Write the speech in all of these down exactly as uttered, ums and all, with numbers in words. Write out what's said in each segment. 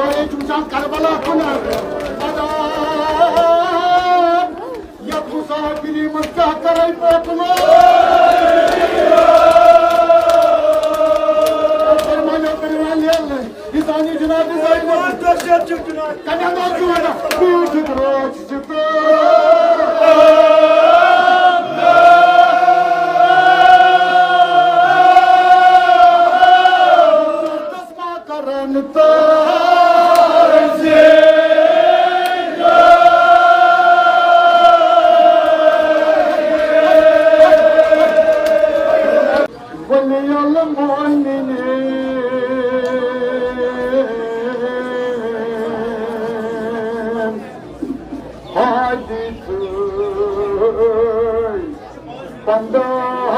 أسۍ چھِ وٕچھان کربلا کُن۔ یَتھ مسافری منٛز کیٛاہ کرے پوکلو؟ فرمانیو کٔرِو وۄنۍ لیلہٕ۔ یہِ زانہِ جناب زینب۔ کَنہِ انداز چھُ وَنان؟ میٖٹھ درٛوچ چھِ تہٕ کرن تاج۔ ولی المؤمنین حادث پنداہ۔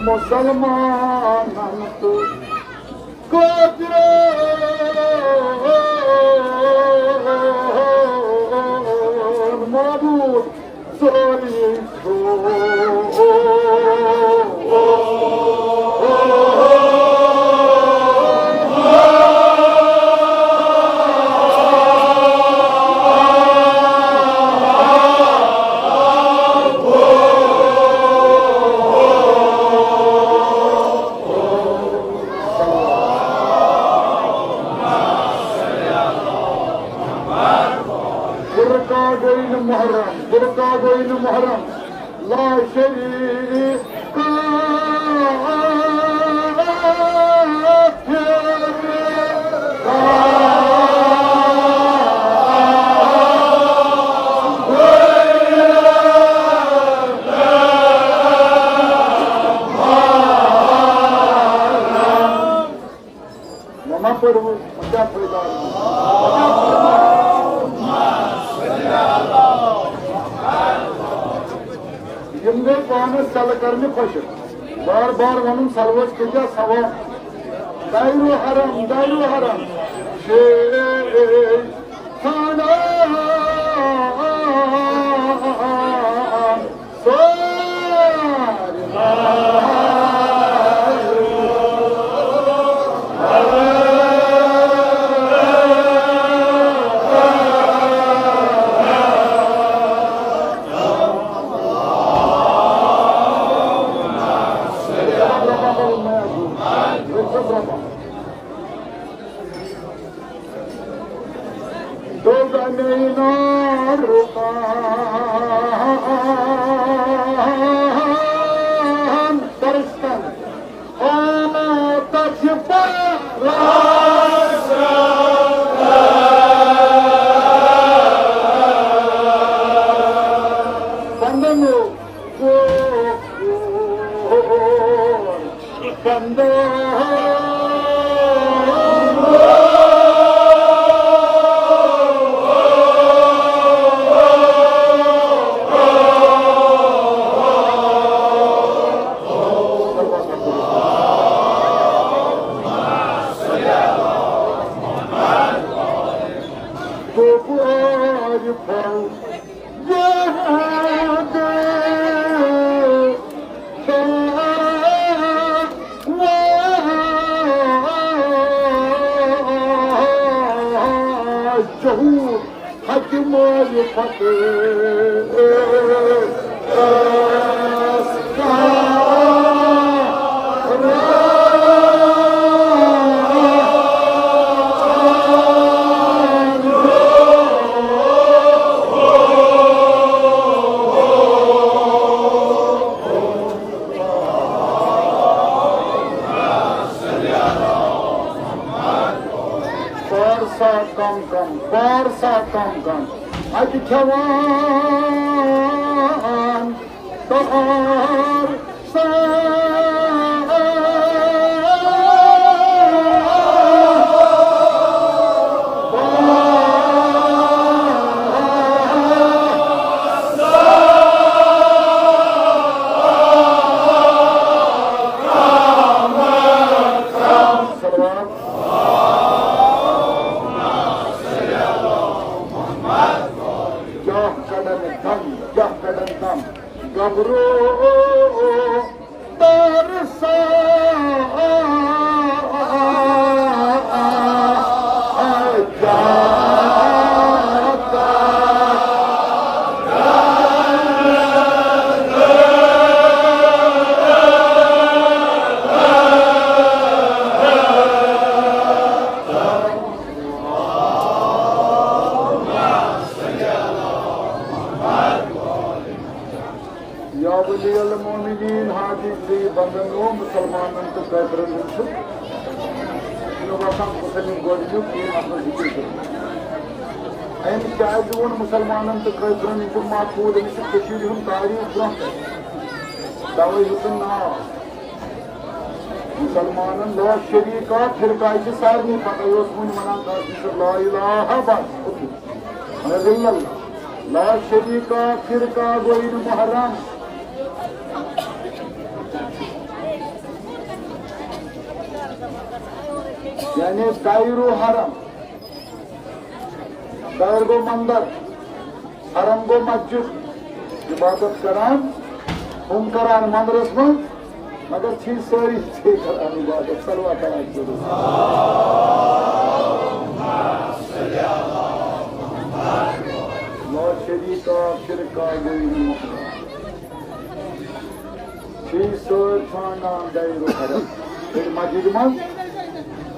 مسلمانن تہٕ کافرن معبود سٲری۔ برقع گوٚو نہٕ محرم، برقع گوٚو نہٕ محرم، لا شریک۔ وۄنۍ ما پٔرِو، وۄنۍ کیٛاہ فٲیدٕ آو؟ وۄنۍ کیٛاہ فٲیدٕ آو؟ یِم گٔے پانَس سٮ۪لہٕ کَرنہِ خۄشِک۔ بار بار وَنُن سَلوَس کۭتیٛاہ ثواب۔ دایرو حرم، دایرو حرم۔ شے خانہ دوٚپ مےٚ نارُکان پرستن، آمو تجھ پر۔ بندنو۔ جہور حق معرفت پارسا کم کم، پارسا کم کم۔ اَتہِ کھٮ۪وان تہار سان۔ یا ولی المومنین، حاجی جی بندن و مسلمانن تہٕ کٲفرن ہُنٛد چھُ، چھُ مےٚ باسان، مُسلِم گۄڈٕنیُک یہِ نفر ذِکِر کٔرِتھ۔ أمۍ کیٛازِ ووٚن مُسلمانن تہٕ کٲفرن ہُنٛد چھُ معقوٗل، أمِس چھُ کٔشیٖرِ ہُنٛد تاریٖخ برٛونٛہہ کنہِ۔ توے ہیوٚتُن ناو۔ مُسلمانن لا شریٖکا فرقہ چھِ سارنٕے پتہ، یہِ اوس وُنہِ وَنان کٲشِر لا الہ بس، اوکے۔ الا اللہ۔ لا شریٖکا فرقہ گوٚو یہِ محرم۔ یعنی دایرو حرم۔ دیر گوٚو مندر، حرم گوٚو مسجد، عبادت کران، ہُم کران مندرس منٛز، مگر چھِ سٲری چھِ کران عبادت، صلوات کران کٔرِتھ۔ لا شریٖکا فرقہ گوٚو یہِ محرم۔ چھِ سٲرۍ ژھانٛڈان دایرٕ حرم۔ أڑۍ مسجدِ منٛز،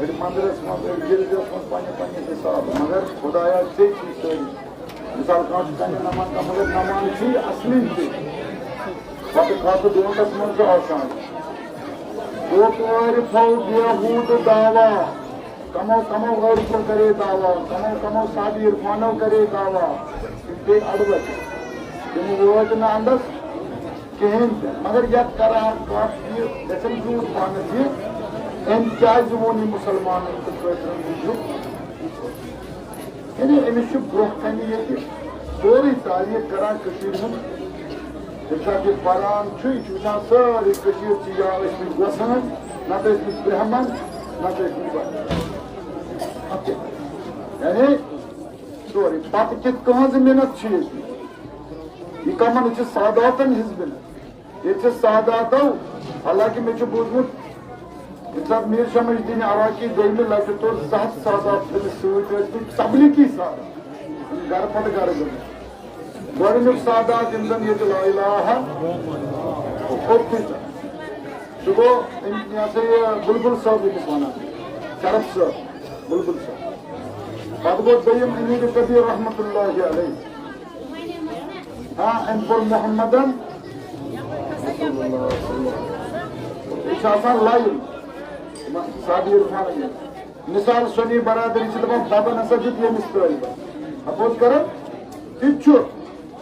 أڑۍ مندرس منٛز، أڑۍ گرجس منٛز پننہِ پننہِ حسابہٕ۔ مگر خدایا، ژے چھِ سٲری۔ مثال، کانٛہہ چھُ کنہِ نمان، مگر نمان چھِ اصلی تہِ۔ پتہٕ کھاتہٕ دونٛٹس منٛز چھُ آسان۔ گوٚو عٲرفو بیہوٗدٕ دعوا۔ کمو کمو عٲرفو کرے دعوا، کمو کمو صحابہ عرفانو کرے دعوا، تِم پیٚیہِ اَڈٕ وَتہِ۔ تِم وٲتۍ نہٕ اَندَس کِہیٖنۍ تہِ۔ مگر یَتھ کران کَتھ یہِ گژھن زیوٗٹھ پانَس یہِ، أمۍ کیٛازِ ووٚن یہِ مُسلمانَن تہٕ کٲفرَن موٗجوٗب؟ یعنی أمِس چھُ برٛونٛہہ کَنہِ ییٚتہِ سورُے تاریٖخ کران کٔشیٖرِ ہُنٛد۔ ییٚمہِ ساتہٕ یہِ پران چھُ، یہِ چھُ وٕچھان سٲرٕے کٔشیٖر چھِ یا ٲسۍ مٕتۍ گۄسٲنۍ، نَتہٕ ٲسۍ مٕتۍ برہمن، نَتہٕ ٲسۍ مٕتۍ بَٹہٕ۔ اَدٕ کیٛاہ؟ یعنی سورُے۔ پَتہٕ کِتھ کٔہٕنٛز مِنت چھِ ییٚتہِ؟ یہِ کَمَن چھِ ساداتَن ہٕنٛز مِنت؟ ییٚتہِ چھِ ساداتو، حالانکہِ مےٚ چھُ بوٗزمُت، ییٚمہِ ساتہٕ میٖر شمس الدیٖن عراقی دوٚیمہِ لَٹہِ توٚر، زٕ ہَتھ سادات تٔمِس سۭتۍ ٲسۍ تِم تبلیغی سادات، گَرٕ پَتہٕ گَرٕ گٔمٕتۍ۔ گۄڈٕنیُک سادات یِم زَن ییٚتہِ لا الہ اوٚتھُے چھُ۔ سُہ گوٚو أمۍ، یہِ ہسا یہِ بُلبُل صٲب ییٚمِس وَنان، شرف صٲب، بُلبُل صٲب۔ پَتہٕ گوٚو دوٚیِم أمیٖر کبیٖر رحمتہ اللہ علیہ۔ ہاں، أمۍ پوٚر محمدن۔ یہِ چھُ آسان لایِو۔ صحابی عرفان۔ مثال، سُنی برادری چھِ دَپان، بَبَن ہسا دیُت ییٚمِس طٲلبَس۔ اَپوز کَران؟ تہِ تہِ چھُ۔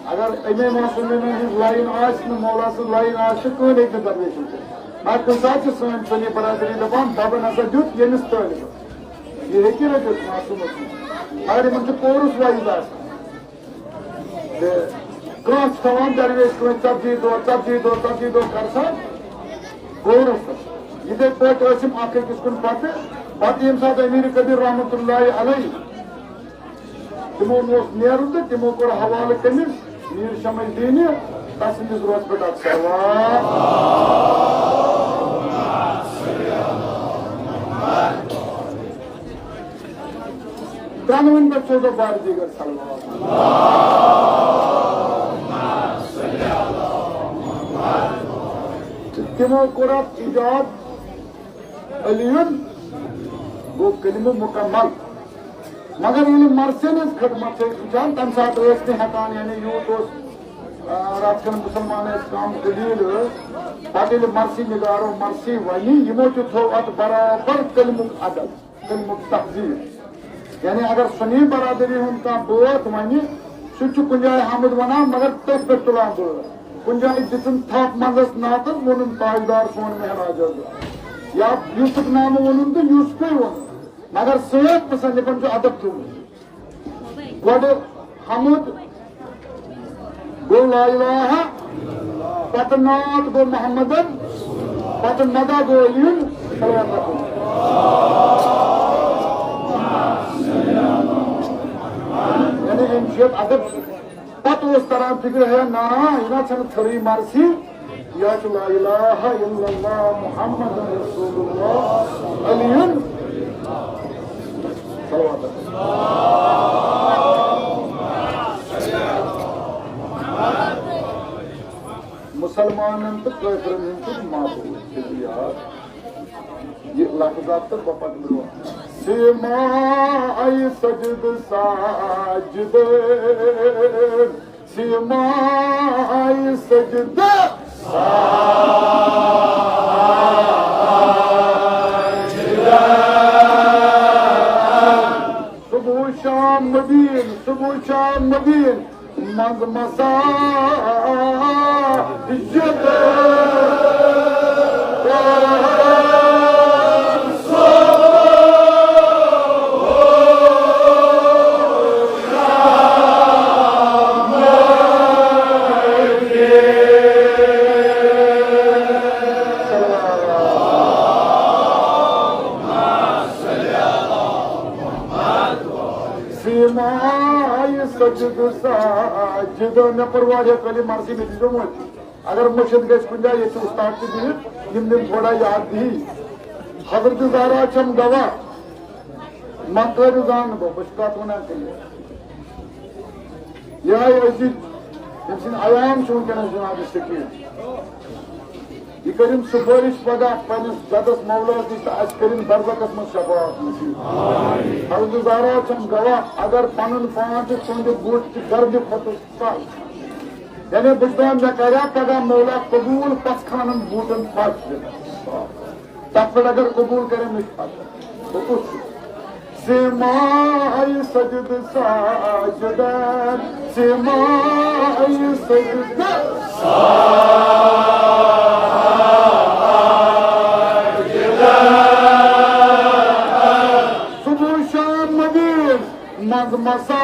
اگر امام معصومین ہٕنٛز لائن آسہِ نہٕ، مولا سٕنٛز لائن آسہِ نہٕ، کٕہٕنۍ ہیٚکہِ نہٕ درویشن کٔرِتھ۔ مگر کُنہِ ساتہٕ چھِ سٲنۍ سُنی برادری دَپان، بَبَن ہسا دیُت ییٚمِس طٲلبَس۔ یہِ ہیٚکہِ رٔٹِتھ معصومس نِش۔ مگر یِمن چھُ کورس وائز آسان۔ تہٕ کانٛہہ چھُ تھاوان درویش کٲنٛسہِ ژتجی دۄہ، ژتجی دۄہ، ژتجی دۄہ کرسان کورس تہٕ۔ یِتھے پٲٹھۍ ٲسۍ یِم اکھ أکِس کُن پتہٕ، پتہٕ ییٚمہِ ساتہٕ امیر کبیر رحمتہ اللہ علیہ تِمو نہٕ اوس نیرُن تہٕ تِمو کوٚر حوالہٕ کٔمِس؟ میٖر شمس الدینہِ، تسٕنٛدِس روحس پٮ۪ٹھ اکھ صلوات۔ ترٛنوٕنۍ پٮ۪ٹھ سوزو بار دیٖگر صلوات۔ تہٕ تِمو کوٚر اکھ ایجاد، علیُن گوٚو کلمہٕ مکمل۔ مگر ییٚلہِ مرثی ہٕنٛز خدمت چھِ أسۍ وٕچھان، تَمہِ ساتہٕ ٲسۍ نہٕ ہٮ۪کان، یعنی یوٗت اوس، آ، رَژھ کھنٛڈ مُسلمان ٲسۍ کم قلیٖل ٲسۍ۔ پتہٕ ییٚلہِ مرثی نگارو مرثی وَنہِ، یِمو تہِ تھوٚو اَتھ برابر کلمُک ادب، کلمُک تہذیٖب۔ یعنی اگر سُنی برادری ہُنٛد کانٛہہ بٲتھ وَنہِ، سُہ تہِ چھُ کُنہِ جایہِ حمد وَنان، مگر تٔتھۍ پٮ۪ٹھ تُلان بٲتھ۔ کُنہِ جایہِ دِژٕن تھپھ منٛزس نعتس، ووٚنُن تاجدار سون مہراج حضرت۔ یا یوسف نامہٕ ووٚنُن تہٕ یوسفے ووٚنُن۔ مگر سٲنۍ مصنفن چھُ ادب تھوٚومُت۔ گۄڈٕ حمد گوٚو لا الہ، پتہٕ نعت گوٚو محمدن، پتہٕ مدح گوٚو علیُن۔ یعنی أمۍ چھُ یتھ ادب۔ پتہٕ اوس تران فکرِ، ہے نا، یہِ نا چھنہٕ ژھٔرٕے مرثی، یا چھُ لا الہ الا اللہ محمد رسول اللہ علی۔ صلوات۔ مسلمانن تہٕ کٲفرن ہُنٛد چھُ معبوٗد، چھُ یاد۔ یہِ لفظ آو تہٕ بہٕ پتہٕ برٛونٛہہ۔ سیمای سجد ساجد، سیمای سجد ساجد۔ صبح و شام مدین، صبح و شام مدین۔ منٛز مساجد۔ سیمای سجد ساجد۔ مےٚ پٔر واریاہ کٲلۍ یہِ مرثی، مےٚ دیٖزیو وۄنۍ۔ اگر مٔشِتھ گژھِ کُنہِ جایہِ، ییٚتہِ چھِ اُستاد تہِ بِہِتھ، یِم دِن تھوڑا یاد دِہی۔ حضرت زہرا چھَم گواہ، مقٲرِو زانہٕ بہٕ، بہٕ چھُس کَتھ وَنان تیٚلہِ۔ یِہوٚے أزِچ تٔمۍ سٕنٛدۍ عیام چھِ وٕنکیٚنَس جناب سکیٖم۔ یہِ کٔرِن سُفٲرِش پگاہ پننِس جدس مولاہس نِش تہٕ اسہِ کٔرِن برزخس منٛز شفاعت نصیب۔ حضرت زہرا چھم گواہ، اگر پنُن پان تہِ تُہنٛدِ بُتھ تہِ گردِ کھۄتہٕ پتھ۔ یعنی بہٕ چھُس دپان، مےٚ کریا پگاہ مولا قبوٗل پژھ خانن بوٗٹن پھش دِتھ؟ تتھ پٮ۪ٹھ اگر قبوٗل کرن، مےٚ چھُ پتہ۔ بہٕ کُس چھُس؟ سیمای سجد ساجدن، سیمای سجد ساجدن۔ صبح و شام مدین منٛز مساجد۔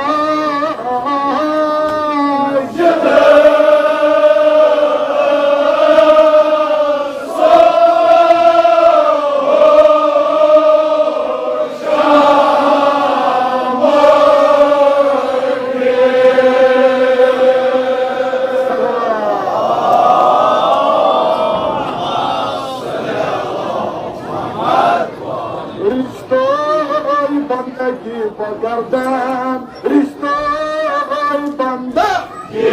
رشتہٕ بندگی بگردان، رشتہٕ بندگی۔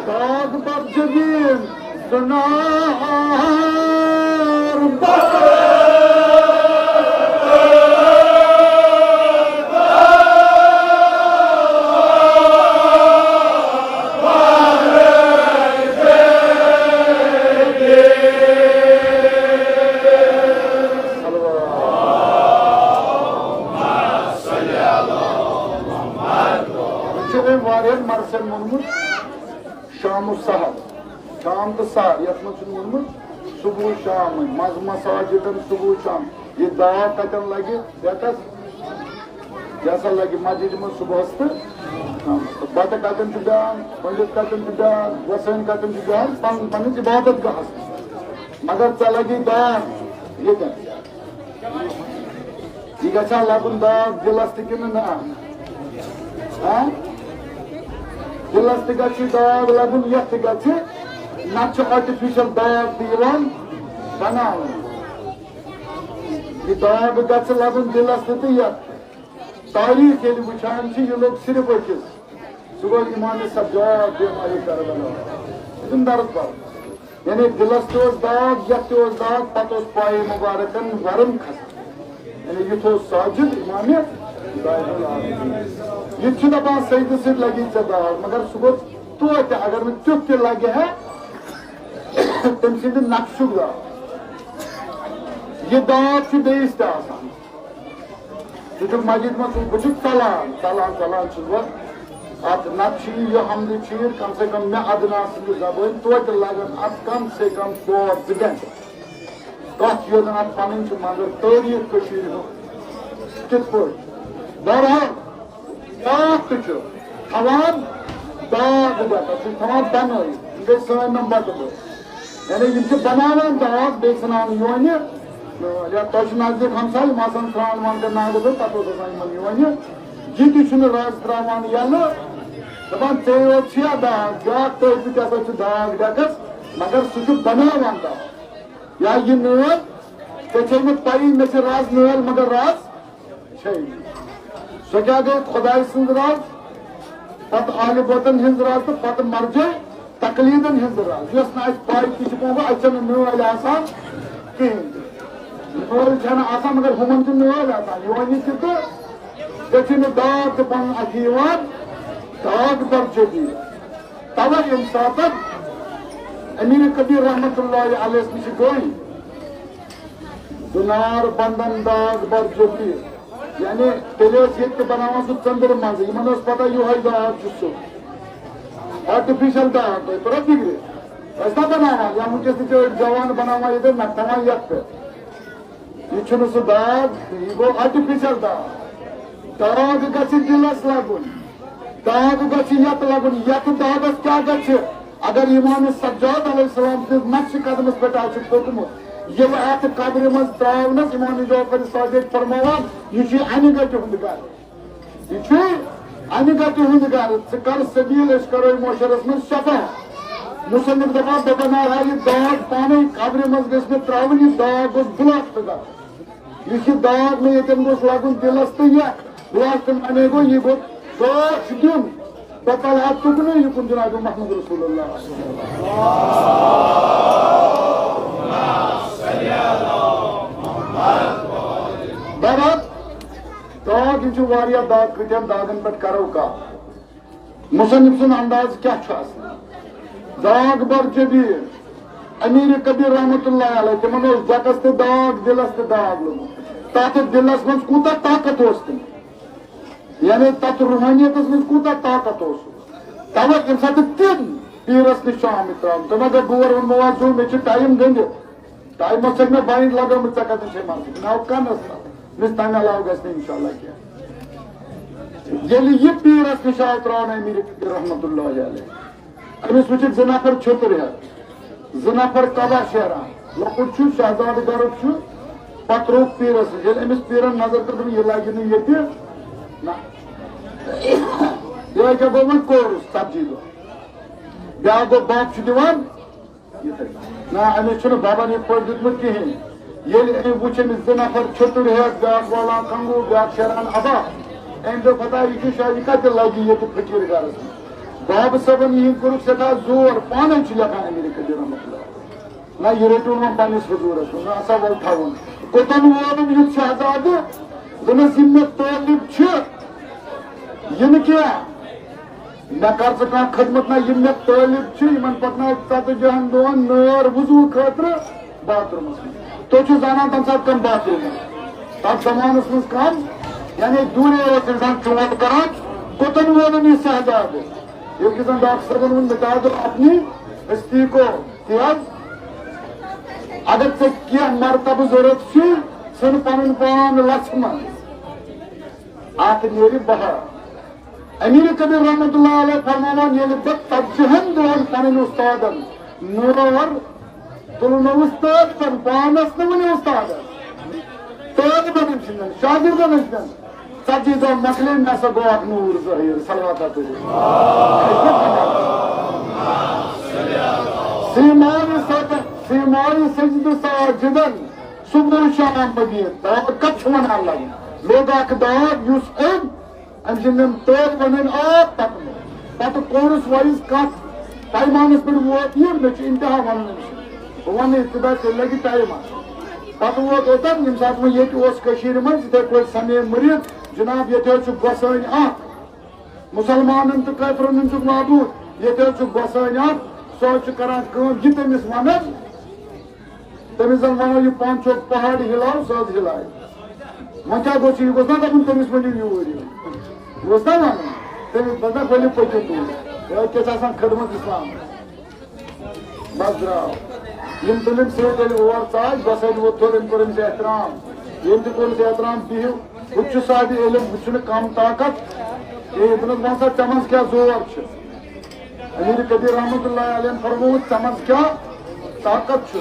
داغ بر جبین، سنار بر۔ چھُ أمۍ واریاہن مرثن ووٚنمُت، شام و سحر، شام تہٕ سحر، یَتھ منٛز چھُ ووٚنمُت صبح و شام، منٛز مساجدن صبح و شام۔ یہِ داغ کَتٮ۪ن لَگہِ؟ بیٚکس، یہِ ہسا لَگہِ مسجدِ منٛز صبحس تہٕ شامس۔ تہٕ بَتہٕ کَتٮ۪ن چھُ بیٚہوان، پٔنڈِت کَتٮ۪ن چھُ بیٚہوان، گۄسٲنۍ کَتٮ۪ن چھُ بیٚہوان؟ پَنُن پَنٕنِس عبادت گاہس منٛز۔ مگر ژےٚ لَگی داغ ییٚتٮ۪ن۔ یہِ گژھِ ہا لگُن داغ دِلس تہِ کِنہٕ نہ؟ ہاں؟ دِلس تہِ گژھِ یہِ داغ لگُن، یتھ تہِ گژھِ، نتہٕ چھُ آرٹیفیشل داغ تہِ یِوان بناونہٕ۔ یہِ داغ گژھِ لگُن دِلس تہِ تہٕ یتھ تہِ۔ تاریخ ییٚلہِ وٕچھان چھِ، یہِ لوٚگ صرف أکِس۔ سُہ گوٚو امام سجاد بیمارِ کربلا۔ یہِ چھُنہٕ درد پرُن۔ یعنی دِلس تہِ اوس داغ، یتھ تہِ اوس داغ، پتہٕ اوس پایہِ مُبارکن ورم کھسان۔ یعنی یُتھ اوس ساجد امام زین العابدین۔ یہِ تہِ چھُ دپان سجدٕ سۭتۍ لگی ژےٚ داغ، مگر سُہ گوٚو توتہِ، اگر نہٕ تیُتھ تہِ لگہِ ہا، تٔمۍ سٕنٛدِ نقشُک داغ۔ یہِ داغ چھُ بیٚیِس تہِ آسان۔ ژٕ چھُکھ مسجد منٛز، ژٕ، بہٕ چھُس ژلان، ژلان، ژلان چھُس بہٕ۔ اتھ نقشہِ یہِ حمدِ چیٖر، کم سے کم مےٚ ادنیٰ سٕنٛدِ زبٲنۍ توتہِ لگن اتھ کم سے کم ژور زٕ گھنٹہٕ۔ کتھ یوت اتھ پنٕنۍ چھِ، مگر تٲریخ کٔشیٖرِ ہُنٛد کِتھ پٲٹھۍ؟ بہرحال، داغ تہِ چھُ تھاوان، داغ دَپان چھُ تھاوان بنٲیِتھ۔ یہِ گٔے سٲنۍ نمبر تہٕ بٔڑ۔ یعنی یِم چھِ بناوان داغ، بیٚیہِ ژھٕنان یونہِ، یا تۄہہِ چھُ نزدیٖک ہمساے، یِم آسان سرٛان وان کَرناوان گژھان، پَتہٕ اوس آسان یِمَن یِوان یہِ، یہِ تہِ چھُنہٕ رَز ترٛاوان یَلہٕ، دَپان، "ژےٚ یوت چھِیا داغ، بیٛاکھ تٔتھۍ تہِ ہسا چھُ داغ ڈٮ۪کَس، مگر سُہ چھُ بَناوان داغ۔" یا یہِ نٲل، ژےٚ چھے نہٕ پَیی، مےٚ چھِ رَز نٲلۍ، مگر رَز چھے نہٕ۔ سۄ کیٛاہ گٔے؟ خۄداے سٕنٛز رَز، پَتہٕ اہلِ بیتَن ہٕنٛز رَز تہٕ پَتہٕ مرجع تقلیدن ہٕنٛز رَز، یۄس نہٕ اَسہِ پَے تہِ چھِ، پَتہٕ اَتہِ چھَنہٕ نٲلۍ آسان کِہیٖنۍ تہِ۔ نٲلۍ چھَنہٕ آسان، مگر ہُمَن چھِ نٲلۍ آسان۔ یہِ وَنہِ تہِ تہٕ ژےٚ چھُے نہٕ داغ تہِ پَنُن اَتھِ یِوان، داغ بَرجَبی۔ تَوَے ییٚمہِ ساتہٕ أمیٖر کبیٖر رحمتہ اللہ علیہ نِش گٔے، دُنار بَندَن داغ بَرجَبی۔ یعنی تیٚلہِ ٲسۍ ییٚتہِ تہِ بَناوان سُہ ژٔنٛدٕر منٛزٕ، یِمَن ٲس پَتہ یِہوٚے داغ چھُ سُہ۔ آرٹیفیشل داغ، تۄہہِ توٚرا فِکرِ؟ أسۍ ما بَناوان؟ یا وٕنکیٚس تہِ چھِ أڑۍ جوان بَناوان ییٚتٮ۪ن، نَکھٕ تھاوان یَتھ پٮ۪ٹھ۔ یہِ چھُنہٕ سُہ داغ، یہِ گوٚو آرٹیفیشل داغ۔ داغ گژھِ دِلَس لَگُن، داغ گژھِ یَتھ لَگُن۔ یَتھ داغَس کیٛاہ گژھِ؟ اگر امام سجاد علیہ السلام سٕنٛدِس نقشِ قدمس پٮ۪ٹھ آسہِ پوٚکمُت، ییٚلہِ اتھ قبرِ منٛز ترٛاونس امام جعفر صادق فرماوان، یہِ چھُ انہِ گٹہِ ہُنٛد گرٕ، یہِ چھُ انہِ گٹہِ ہُنٛد گرٕ، ژٕ کر سبیل، أسۍ کرو معاشرس منٛز شفاعت۔ مصنف دپان، بہٕ بناوہا یہِ داغ پانے قبرِ منٛز، گژھِ مےٚ ترٛاوُن، یہِ داغ گوٚژھ بلاسٹ گژھُن۔ یُس یہِ داغ مےٚ ییٚتٮ۪ن گوٚژھ لَگُن دِلَس تہٕ یَتھ بلاسٹَن اَنے گوٚو، یہِ گوٚو سوچ دیُن۔ بہٕ پَلہٕ ہا تُکنُے یُکُن جناب محمد رسول اللہ۔ بہرحال، داغ، یِم چھِ واریاہ داغ، کۭتیٛاہَن داغَن پٮ۪ٹھ کَرو کَتھ؟ مصنف سُنٛد انداز کیٛاہ چھُ آسان؟ داغ بر جبین، امیر کبیر رحمت اللہ علیہ، تِمن اوس جکس تہِ داغ، دِلس تہِ داغ لوٚگمُت۔ تتھ دِلس منٛز کوٗتاہ طاقت اوس تِم، یعنی تتھ روحانیتس منٛز کوٗتاہ طاقت اوس۔ توے ییٚمہِ ساتہٕ تِم پیٖرس نِش چھِ آمٕتۍ ترٛاونہٕ، تِمن دوٚپ، بور ووٚنمو آز زوٗ، مےٚ چھِ ٹایم گٔنڈِتھ۔ ٹایمس سۭتۍ مےٚ بایِنٛڈ لگٲومٕژ، ژےٚ کتٮ۪ن چھے مرضی؟ مےٚ آو کنس تل، مےٚ چھِ تمہِ علاوٕ گژھِ نہٕ انشاءاللہ کینٛہہ۔ ییٚلہِ یہِ پیٖرس نِش آو ترٛاونہٕ امیر کبیر رحمت اللہ علیہ، أمِس وٕچھِکھ زٕ نفر چھٔتٕر ہٮ۪تھ، زٕ نفر تباہ شیران، لۄکُٹ چھُ شہزادٕ گرُک چھُ، پتہٕ روٚٹ پیٖرس نِش۔ ییٚلہِ أمِس پیٖرن نظر کٔر، دوٚپُن، یہِ لگہِ نہٕ ییٚتہِ، نہ۔ یِہوٚے کیٛاہ گوٚو وۄنۍ کورُس ژتجی دۄہ؟ بیٛاکھ گوٚو بب چھُ دِوان، نہ، أمِس چھُنہٕ بَبَن یِتھ پٲٹھۍ دیُتمُت کِہیٖنۍ۔ ییٚلہِ أمۍ وُچھ، أمِس زٕ نفر چھٔتٕر ہٮ۪تھ، بیٛاکھ والان کنگوٗ، بیٛاکھ شیران عبا، أمۍ دوٚپ، ہتا، یہِ چھُ شاید، یہِ کَتہِ لَگہِ ییٚتہِ فقیٖر گَرَس منٛز؟ بابہٕ صٲبَن یِہِنٛدۍ کوٚرُکھ سٮ۪ٹھاہ زور، پانَے چھُ لیکھان أمیٖر کبیٖر رحمتہ اللہ۔ نہ، یہِ رٔٹِو وۄنۍ پنٛنِس حضوٗرَس منٛز، نہ، سا وَلہٕ تھاوُن۔ کوٚتَن وولُم یُتھ شہزادٕ؟ دوٚپنَس، یِم مےٚ طٲلب چھِ، یِنہٕ کینٛہہ۔ مےٚ کر ژٕ کانٛہہ خدمت، نہ یِم مےٚ طٲلب چھِ، یِمن پکناو ژتجی ہن دۄہن نٲر وضوٗ خٲطرٕ باتھ روٗمس منٛز۔ تُہۍ چھِو زانان تَمہِ ساتہٕ کم باتھ روٗم اوس؟ تَتھ زمانس منٛز کم، یعنی دوٗرے اوس اِنسان چونٛٹھ کران، کوٚتن وونُن یہِ شہزادٕ؟ ییٚلہِ کہِ زن ڈاکٹر صٲبن ووٚن، مِٹا دو اپنی ہستی کو، تہِ حظ، اگر ژےٚ کینٛہہ مرتبہٕ ضروٗرت چھُے، ژھٕن پنُن پان لژھِ منٛز، اتھ نیرِ بہار۔ امیر کبیر رحمت اللہ علیہ فرماوان، ییٚلہِ بہٕ ژتجی ہن دۄہن پنٕنۍ استادن نٲر تُلنووُس طٲلبن، پانس نہٕ وُنہِ استادس، طٲلبن أمۍ سٕنٛدٮ۪ن، شاگردن أمۍ سٕنٛدٮ۪ن، ژتجی دۄہ مۄکلے، مےٚ ہسا گوٚو اکھ نوٗر ظٲہِر، صلوات ہا پٔرِو۔ سیمایہِ سجدٕ، سیمایہِ سجدٕ ساجدن، صبح و شام مدیٖنہٕ۔ داغ کتھ چھُ ونان لگان؟ لوٚگ اکھ داغ یُس أمۍ أمۍ سٕنٛدٮ۪ن تٲج ونان آ پکنو۔ پتہٕ کورس وایز کتھ، پیمانس پٮ۪ٹھ ووت یہِ، مےٚ چھُ انتہا ونُن أمۍ سُنٛد۔ بہٕ ونہٕ ابتدا، تیٚلہِ لگہِ ٹایم اتھ۔ پتہٕ ووت اوٚتن، ییٚمہِ ساتہٕ وۄنۍ ییٚتہِ اوس کٔشیٖرِ منٛز یِتھے پٲٹھۍ سمے مُریٖد، جناب، ییٚتہِ حظ چھُ گۄسٲنۍ اکھ، مسلمانن تہٕ کٲفرن ہُنٛد چھُکھ معبوٗد، ییٚتہِ حظ چھُ گۄسٲنۍ اکھ، سُہ حظ چھُ کران کٲم، یہِ تٔمِس ونان، تٔمِس زن ونو، یہِ پن چھُ پہاڑ ہلاو، سُہ حظ ہلایہِ۔ وۄنۍ کیٛاہ گوٚژھ یہِ؟ یہِ گوٚژھ نا دپُن، تٔمِس ؤنِو یوٗرۍ یُن۔ یہِ گوٚژھ نا ونُن؟ تٔمِس دوٚپ نا، ؤلِو پٔکِو توٗرۍ۔ یہِ حظ کیٛاہ چھِ آسان خدمت اسلام۔ بس درٛاو۔ یِم تُلِم سۭتۍ ییٚلہِ اور ژاے، بس اَتہِ ووت تھوٚد، أمۍ کوٚر أمِس احترام۔ ییٚمۍ تہِ کوٚرُس احترام، بِہِو۔ ہُہ تہِ چھُ صاحبِ علم، ہُہ تہِ چھُنہٕ کم طاقت۔ اے، دوٚپنَس، وَن سا، ژےٚ منٛز کیٛاہ زور چھُ؟ امیر کبیر رحمت اللہ علیہ فرمووُکھ، ژےٚ منٛز کیٛاہ طاقت چھُ؟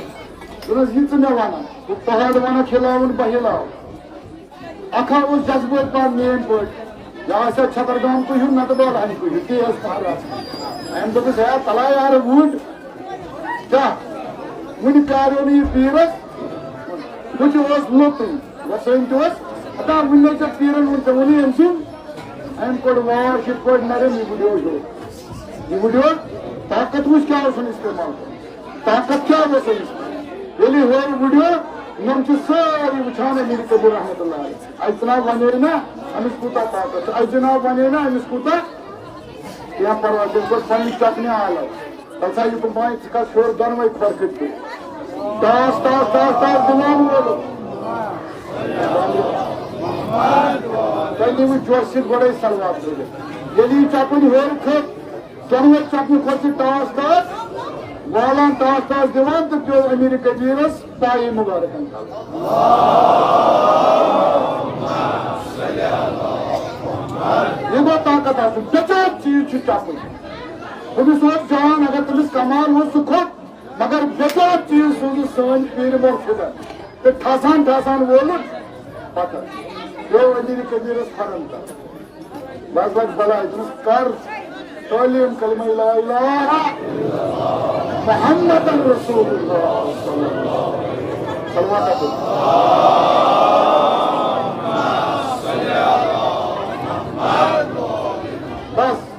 دوٚپنَس، "یہِ ژٕ مےٚ وَنان، بہٕ پہاڑ وَنَکھ ہِلاوُن، بہٕ ہِلاو۔" اکھا اوس جذبہٕ پانہٕ میٲنۍ پٲٹھۍ، یہِ آسہِ ہا چھترگام کُے ہیوٚن، نتہٕ بالہٕ ہنہِ کُے ہیوٚن، تیز پہرس۔ أمۍ دوٚپُس، "ہے تلا یارٕ وُڈ، کیٛاہ وُنہِ پیاریو نہٕ یہِ پیٖرس؟" ہُہ تہِ اوس لوٚتُے، وۄسٲنۍ تہِ اوس، ہتا وُنہِ لٔج ژےٚ پیٖرن وُنہِ ژےٚ ووٚنُے أمۍ سُنٛد۔ أمۍ کوٚڑ واش یِتھ پٲٹھۍ نرم، یہِ وُڈیو ہیوٚر۔ یہِ وُڈیو، طاقت وٕچھ کیٛاہ اوس أمِس استعمال کوٚرمُت۔ طاقت کیٛاہ اوس أمِس؟ ییٚلہِ ہیوٚر وُڈیو، یِم چھِ سٲری وٕچھان أمیٖر کبیٖر رحمتہ اللہ علیہ۔ اَسہِ جناب وَنے نہ أمِس کوٗتاہ طاقت چھُ، اَسہِ جناب وَنے نہ أمِس کوٗتاہ، کینٛہہ پَرواے چھُنہٕ، پَنٕنۍ چَکنہِ آلَو۔ تَلہٕ سا یہِ تُم بانہِ، ژٕ کھَس ہیوٚر دۄنوَے کھۄر کٔرۍ تہٕ ٹاس، ٹاس، ٹاس، ٹاس دِوان وولُکھ۔ تۄہہِ نیٖوٕ جوشہِ سۭتۍ گۄڈَے صلوات پٔرِتھ۔ ییٚلہِ یہِ چَپٕنۍ ہیوٚر کھٔت، دۄنوَے چَپنہِ کھۄر چھِ ٹاس ٹاس والان، ٹاس ٹاس دِوان تہٕ پیوٚو أمیٖر کبیٖرَس پایہِ مُبارکَن تَل۔ یہِ گوٚو طاقت آسُن، بے چاک چیٖز چھُ چَپٕنۍ۔ تٔمِس اوس جان، اگر تٔمِس کمال اوس، سُہ کھوٚت، مگر بے چاک چیٖز سوٗزُن سٲنۍ پیٖرِ مرشدَن تہٕ ٹھسان ٹھسان وولُن پَتہٕ۔ پیوٚو أمیٖر کبیٖرَس کھۄرَن تَل۔ بس بس بلاے، دوٚپمَس، کر تعلیٖم کلمہ لا الہ محمد رسول اللہ صلی اللہ علیہ وسلم۔ صلوات۔ بس،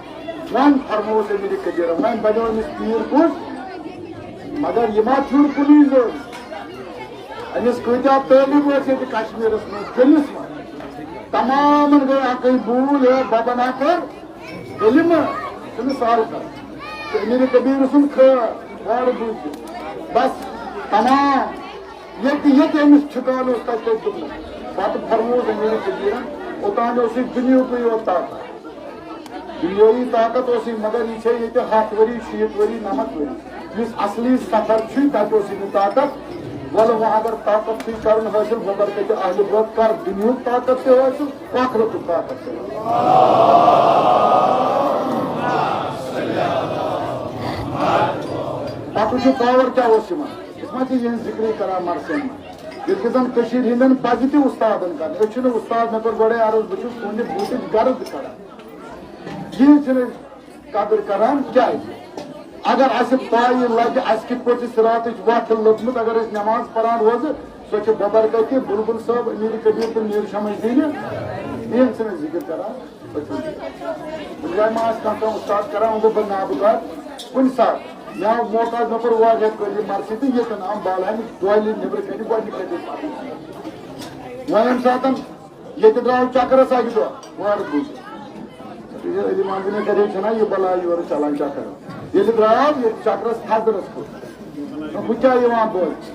وۄنۍ فرمووُس أمیٖر کبیٖرَن، وۄنۍ بنیو أمِس پیٖر کُس؟ مگر یہِ ما پھیُر کُنُے زوٚن۔ أمِس کۭتیٛاہ طٲلب ٲسۍ ییٚتہِ کشمیٖرَس منٛز، کٔمِس منٛز؟ تمامن گٔے اکٕے بوٗل، ہے ببن ہا کٔر علم، تٔمِس سارٕ کر۔ تہٕ أمیٖر کبیٖر سُنٛد خٲر وارٕ بوٗزِتھ۔ بس تمام ییٚتہِ، ییٚتہِ أمِس ٹھِکان اوس، تَتہِ تَتہِ دیُتمُت۔ پتہٕ فرمووُس أمیٖر کبیٖرن، اوٚتام اوس یہِ دُنیہُکُے یوت طاقت۔ دُنیٲیی طاقت اوس یہِ، مگر یہِ چھےٚ ییٚتہِ ہَتھ ؤری، شیٖتھ ؤری، نَمَتھ ؤری۔ یُس اصلی سفر چھُ، تَتہِ اوس یہِ طاقت۔ وَلہٕ وۄنۍ اگر طاقت چھُے کَرُن حٲصِل، وۄنۍ کر کٔرِتھ اہلِ بیت، کر دُنیہُک طاقت تہِ حٲصِل، ٲخرتُک طاقت تہِ حٲصِل۔ پَتہٕ وٕچھِو power کیٛاہ اوس یِمَن۔ أسۍ ما چھِ یِہٕنٛز ذِکرٕے کَران مَرثن منٛز؟ ییٚلہِ کہِ زَن کٔشیٖرِ ہِنٛدٮ۪ن پَزِ تہِ اُستادَن کَرٕنۍ۔ أسۍ چھِنہٕ اُستاد، مےٚ کوٚر گۄڈَے عرض، بہٕ چھُس تُہٕنٛدِ بوٗٹٕچ غرض کَران۔ یِہٕنٛز چھِنہٕ أسۍ قدٕر کران کیٛازِ؟ اگر اسہِ پاے لگہِ اسہِ کِتھ پٲٹھۍ چھِ صراطٕچ وتھ لٔبمٕژ، اگر أسۍ نماز پران روزٕ، سۄ چھِ ببرکتِ بلبل صٲب، امیر کبیر تہٕ میر شمس دینہِ، یِہنٛد چھِنہٕ أسۍ ذکر کران۔ وۄنۍ ما آسہِ کانٛہہ کانٛہہ استاد کران، وۄنۍ گوٚو بہٕ نابکار کُنہِ ساتہٕ۔ مےٚ آو موقع، مےٚ پوٚر واریاہ کٲلۍ یہِ مرثی تہٕ ییٚتٮ۪ن آم بالہٕ ہامہِ دۄہلہِ نیٚبرٕ کنہِ گۄڈنِکۍ لٹہِ پرنس۔ وۄنۍ ییٚمہِ ساتہٕ ییٚتہِ درٛاو چکرس اکہِ دۄہ، وارٕ بوٗزِو۔ یہِ علی محمد نے کرے چھنا یہِ بلاے یورٕ چلان چکر۔ ییٚلہِ درٛاو ییٚتہِ چکرس تھزرس کُن۔ نہ، ہُہ کیٛاہ یِوان بوزِ؟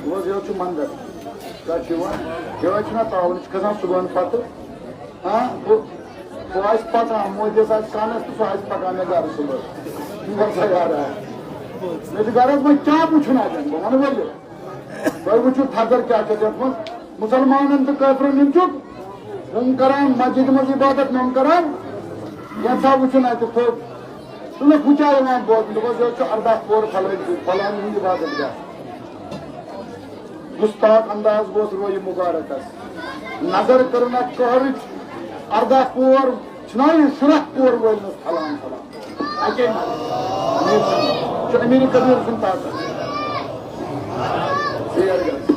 بوز، یورٕ چھُ مندر۔ کتہِ چھُ یِوان؟ یورٕ چھُنہ تاوُن، یہِ چھُ کھسان صُبحن پتہٕ۔ ہاں، ہُہ، ہُہ آسہِ پکان، مودیس آسہِ کنس تہٕ سُہ آسہِ پکان مےٚ گرٕ صُبحس۔ یہِ وَن سا یارا۔ مےٚ چھُ گرس منٛز کیٛاہ وُچھُن اتٮ۪ن؟ بہٕ وَنہٕ ؤلِو۔ تۄہہِ وٕچھِو تھزر کیٛاہ چھِ یَتھ منٛز۔ مُسلمانن تہٕ کٲفرن ہُنٛد چھُکھ۔ ہُم کران مسجدِ منٛز عبادت، مَم کران۔ یَتھ سا وٕچھُن اَتہِ تھوٚد۔ تہٕ لُکھ وٕچھان یِوان بوزنہٕ، دوٚپُس، یورٕ چھُ ارداہ پور فلٲنۍ، فلٲنۍ ہُنٛد عبادت گاہ۔ گُستاخ انداز گوٚو رویہِ مُبارکس۔ نظر کٔرٕن اَتھ قہرٕچ۔ ارداہ پور چھِنہ یہِ شُراہ پور وٲلۍ نہٕ فلان فلان۔ اَکے نظر۔ امیر سُنٛد۔ چھُ امیر کبیر سُنٛد طاقت۔ ژیر گژھ۔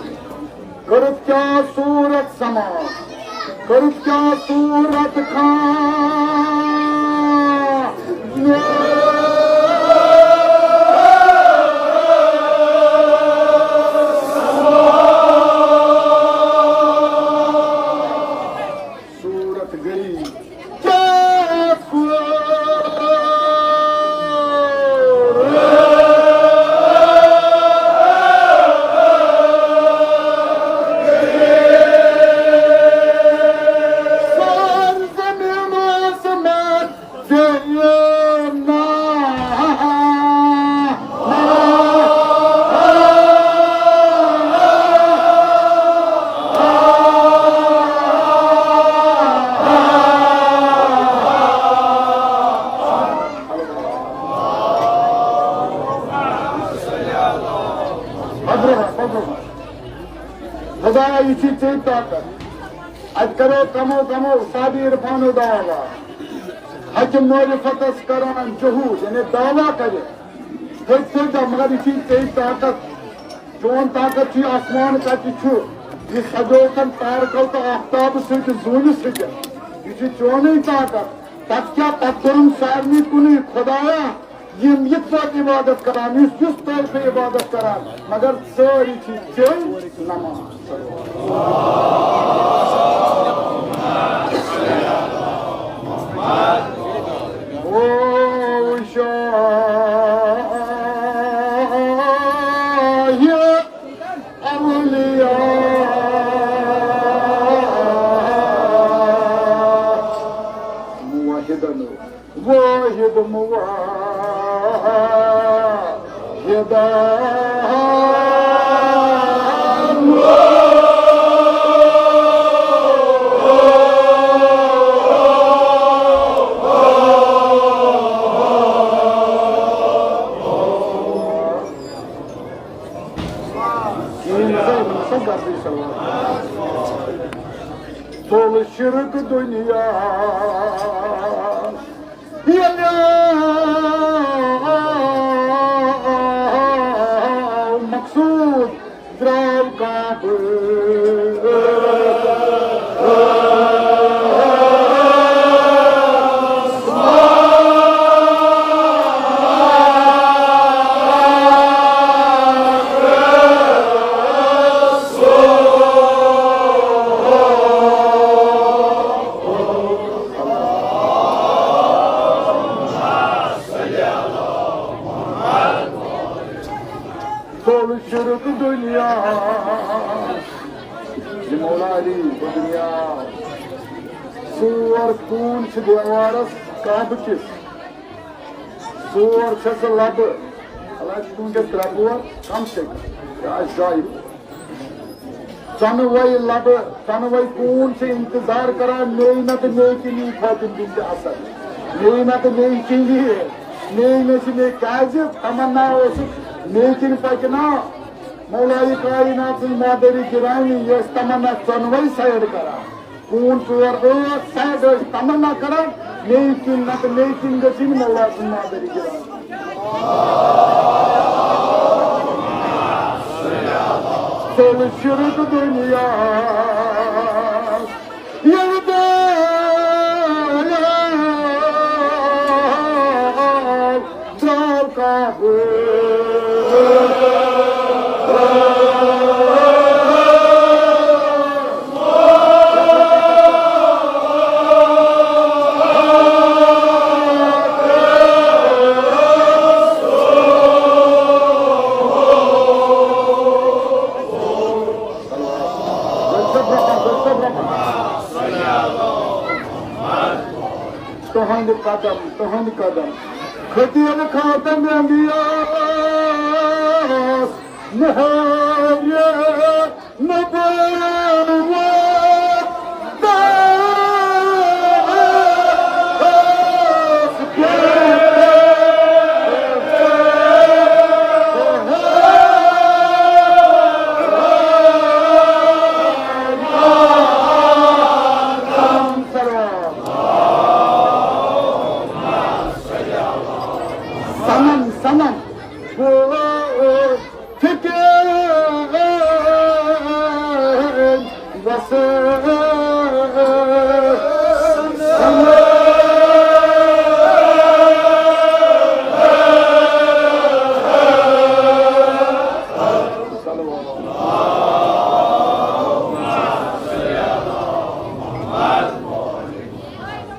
کٔرٕتھ کیٛاہ صوٗرت سما، کٔرٕتھ کیٛاہ صوٗرت کھاں۔ صوٗرت گٔری۔ ژےٚ طاقت۔ اتہِ کرو کمو کمو صحابی عرفانو دعویٰ۔ حق معرفتس کران جہود، یعنی دعویٰ کرِ۔ تھٔدۍ تھٔدۍ دعویٰ، مگر یہِ چھُے ژےٚ طاقت۔ چون طاقت چھُے آسمان کتہِ چھُ۔ یہِ سجووُتھ تارکو تہٕ آفتابہٕ سۭتۍ زوٗنہِ سۭتۍ۔ یہِ چھُ چونُے طاقت۔ پتہٕ کیٛاہ؟ پتہٕ کوٚرُن سارنٕے کُنُے، خدایا، یِم یِتھ پٲٹھۍ عبادت کران، یُس یُس طرفہٕ عبادت کران، مگر سٲری چھِ چے نماز۔ او شاہ اولیاء، موحدن واحد موحدان۔ ژوٚل شرک دُنیا ییٚلہِ مقصود درٛاو کعبہٕ۔ ژوٚل شرک دُنیا۔ یہِ مولا علی گوٚو دُنیا۔ ژور کوٗن چھِ دیوارس کعبہٕ کِس۔ ژور چھَس لبہٕ۔ حالانکہ وٕنکیٚس ترٛےٚ پور کم سے کم۔ یہِ آسہِ جایہِ پور۔ ژۄنوَے لبہٕ، ژۄنوَے کوٗن چھِ انتظار کران، مے نتہٕ مے کِنۍ یی فاطمہ بنت اسد۔ مے نتہٕ مے کِنۍ یی۔ مے نہ چھِ مے کیازِ تمنا اوسُکھ مے کِنۍ پکہِ نا۔ مولائے کائنات سٕنٛز مادری گرامی، یہِ ٲس تمنا ژۄنوَے سایڈ کران۔ کوٗن ژور ٲٹھ سایڈ ٲسۍ تمنا کران، مے کِنۍ نتہٕ مے کِنۍ گٔژھِنۍ مولا سٕنٛز مادری گرامی۔ ژوٚل شرک دُنیا ییٚلہِ درٛاو کعبہٕ۔ تُہنٛدِ قدم، تُہنٛدِ قدم۔ خطیب خاتم انبیاء مہر نبوت۔ صنم، صنم۔ فکر وسے۔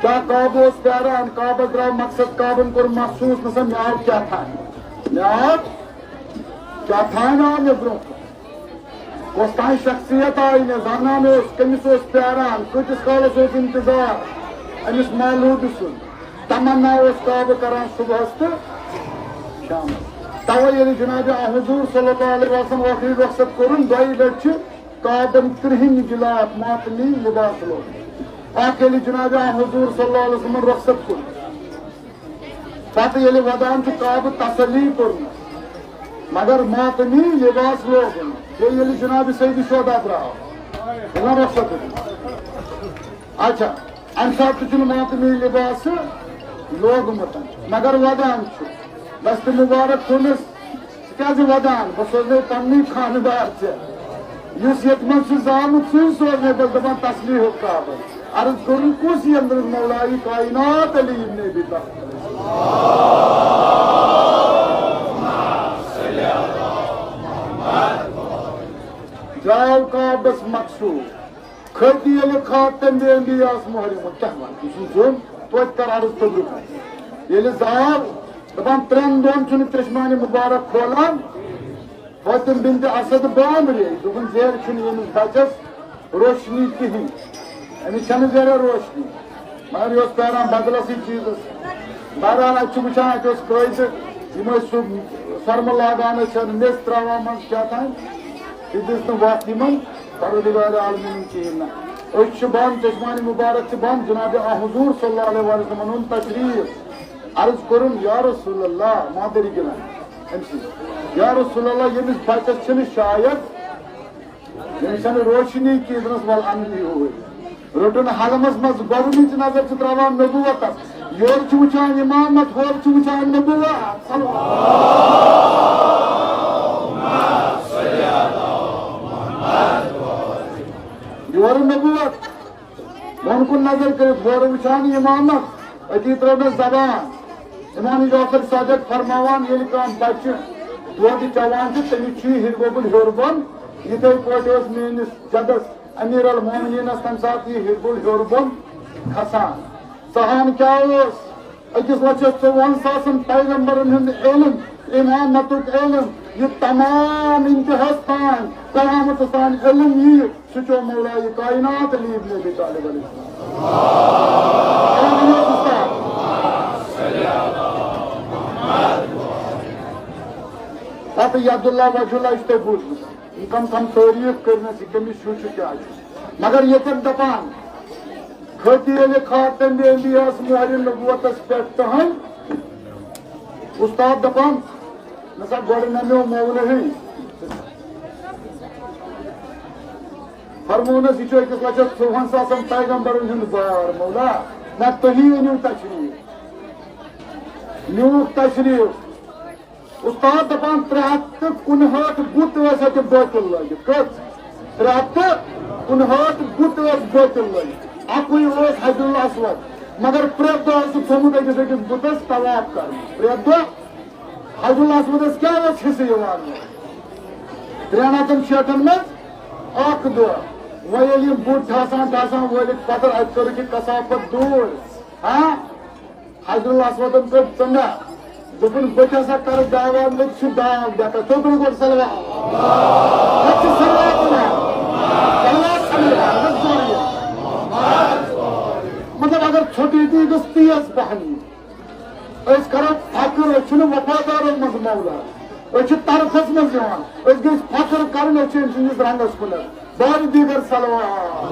کیا کعبہٕ اوس پیاران، کعبس درٛاو مقصد، کعبن کوٚر محسوس، نہ سا مےٚ آو کیٛاہ تام، مےٚ آو کیٛاہ تام آو مےٚ برٛونٛہہ کُن۔ کۄس تام شخصیت آیہِ مےٚ، زانان اوس کٔمِس اوس پیاران، کۭتِس کالس اوس انتظار أمِس مولوٗدٕ سُنٛد۔ تمنا اوس کعبہٕ کران صبحس تہٕ شامس۔ توے ییٚلہِ جناب حضور صلی اللہ علیہ وسلم ٲخری رخصت کوٚرُن، دۄیہِ لٹہِ چھِ کعبن کرٛہِنۍ غلاف ماتمی لباس لوگمُت۔ اکھ ییٚلہِ جناب حضور صلی اللہ علیہ وسلمن رخصت کوٚر، پتہٕ ییٚلہِ ودان چھُ کعبہٕ تسلی کوٚرمُت، مگر ماتمی لباس لوگمُت۔ بیٚیہِ ییٚلہِ جناب سید شہدا درٛاو، اللہ رۄخصت۔ اچھا، امہِ ساتہٕ تہِ چھُنہٕ ماتمی لباس لوگمُت، مگر ودان چھُ۔ دستِ مبارک تھوٚونس، ژٕ کیازِ ودان؟ بہٕ سوزنے پننُے خانہٕ دار ژےٚ، یُس ییٚتہِ منٛز چھُ زامُت، سُے سوزنے بہٕ، دپان تسلیحُک کعبہٕ۔ عرض کوٚرُن، کُس ییٚمہِ دۄہ مولایہِ کائنات علی ابن ابی طالب؟ درٛاو کعبس مقصوٗد۔ کھٔتۍ ییٚلہِ خاتم انبیاہس مۄہرِ منٛز، کیٛاہ وَنہٕ؟ یہِ چھُنہٕ زوٚن، توتہِ کر عرض توٚبرُک۔ ییٚلہِ زاو، دَپان، ترٛٮ۪ن دۄہن چھُنہٕ ترٛیشمانہِ مُبارک کھولان۔ فاطمہ بنت اسد بامبرے، دوٚپُن، زیرِ چھُنہٕ ییٚمِس بچس روشنی کِہیٖنۍ، أمِس چھَنہٕ زیرِ روشنی۔ مگر یہِ اوس پیاران بدلسٕے چیٖزس۔ بہرحال، اَتہِ چھُ وٕچھان، اَتہِ اوس قٲیدٕ، یِم ٲسۍ سُہ سۄرمہٕ لاگان ٲسۍ، چھَنہٕ میٚژ ترٛاوان منٛز کیٛاہ تام، یہِ دِژ نہٕ وَتھ یِمن پروردگار عالمیٖنن کِہیٖنۍ نہٕ۔ أسۍ چھِ بنٛد، چشمانِ مُبارک چھِ بنٛد، جناب آ حضور صلی اللہ علیہ وسلمن ہُنٛد تشریٖف۔ عرض کوٚرُن، یا رسول اللہ، مادری گِلان أمۍ سٕنٛز، یا رسول اللہ، ییٚمِس بچس چھِنہٕ شاید، ییٚمِس چھَنہٕ روشنی کِہیٖنۍ، دوٚپنَس، وَل اَنہٕ یہِ ہُہ۔ رٔٹٕن حلمس منٛز، گۄڈٕنِچ نظر چھِ ترٛاوان نبوتس، یورٕ چھِ وٕچھان امامت، ہورٕ چھِ وٕچھان نبوت۔ صلوات۔ یورٕ نبوت، بۄن کُن نظر کٔرِتھ، ہورٕ وٕچھان امامت، أتی ترٲو مےٚ زبان۔ امام جعفر صادق فرماوان، ییٚلہِ کانٛہہ بچہِ دۄد چٮ۪وان چھُ، تٔمِس چھُ یہِ ہِربوبُل ہیوٚر بۄن۔ یِتھَے پٲٹھۍ اوس میٛٲنِس جدس امیر المومنینس تمہِ ساتہٕ یہِ ہِربُل ہیوٚر بۄن کھسان۔ ژٕ ہن کیٛاہ اوس؟ أکِس لچھس ژۄوُہن ساسن پیغمبرن ہُنٛد علم، امامتُک علم، یہِ تمام انتہاہس تام، قیامتس تام علم یِیہِ، سُہ چھُ مولایہِ کائنات علی ابن ابی طالب علیہ السلام۔ پتہٕ ید اللہ وجہ اللہ، یہِ چھُ تۄہہِ بوٗزمُت۔ یِم کم کم تعریٖف کٔرۍ مےٚ، یہِ کٔمِس ہیوٗ چھُ، کیٛاہ چھُ۔ مگر ییٚتٮ۪ن دَپان، کھٔتۍ ییٚلہِ خاتمِ انبیاہس مۄہرِ نبوتس پٮ۪ٹھ تہنٛد اُستاد دَپان، نہ سا گۄڈٕ نہ مےٚ مولہٕے۔ فرموونَس، یہِ چھُ أکِس لَچھَس ژوٚوُہَن ساسَن پیغمبرَن ہُنٛد بار، مولا۔ نہ تُہی أنِو تشریٖف، نیوٗکھ تشریٖف۔ اُستاد دَپان، ترٛےٚ ہَتھ تہٕ کُنہٲٹھ بُت ٲسۍ اَتہِ بٲتِل لٲگِتھ۔ کٔژ؟ ترٛےٚ ہَتھ تہٕ کُنہٲٹھ بُت ٲسۍ بٲتِل لٲگِتھ۔ اَکُے اوس حجر الاسود، مگر پرٛٮ۪تھ دۄہ اوس سُہ تھوٚمُت أکِس أکِس بُتَس طواف کَرُن۔ پرٛٮ۪تھ دۄہ حجر الاسودَس کیٛاہ اوس حِصہٕ یِوان؟ ترٛٮ۪ن ہَتَن شیٹھَن منٛز اَکھ دۄہ۔ وۄنۍ ییٚلہِ یِم بُت ٹھاسان ٹھاسان وٲلِکھ، پَتہٕ اَتہِ کٔرٕکھ یہِ کثافت دوٗر۔ ہاں؟ حجر الاسودن کٔر ژنٛدہ۔ دوٚپُن، بہٕ تہِ ہسا کرٕ دعویٰ، مےٚ تہِ چھُ داغ ڈیکس۔ تُہۍ پٔرِو گۄڈٕ صلوات۔ مےٚ تہِ چھُ صلوات یِوان۔ صلوات چھَنہٕ یِوان، مےٚ چھُ زورٕ یِوان۔ مطلب، اگر ژھوٚٹٕے تہِ گٔژھ تیز پہن یِنۍ۔ أسۍ کرو فخر، أسۍ چھِنہٕ وفادارن منٛز مولا۔ أسۍ چھِ طرفس منٛز یِوان۔ أسۍ گٔژھۍ فخر کرٕنۍ، أسۍ چھِ أمۍ سٕنٛدِس رنٛگس کُن۔ بارِ دیٖگر صلوات۔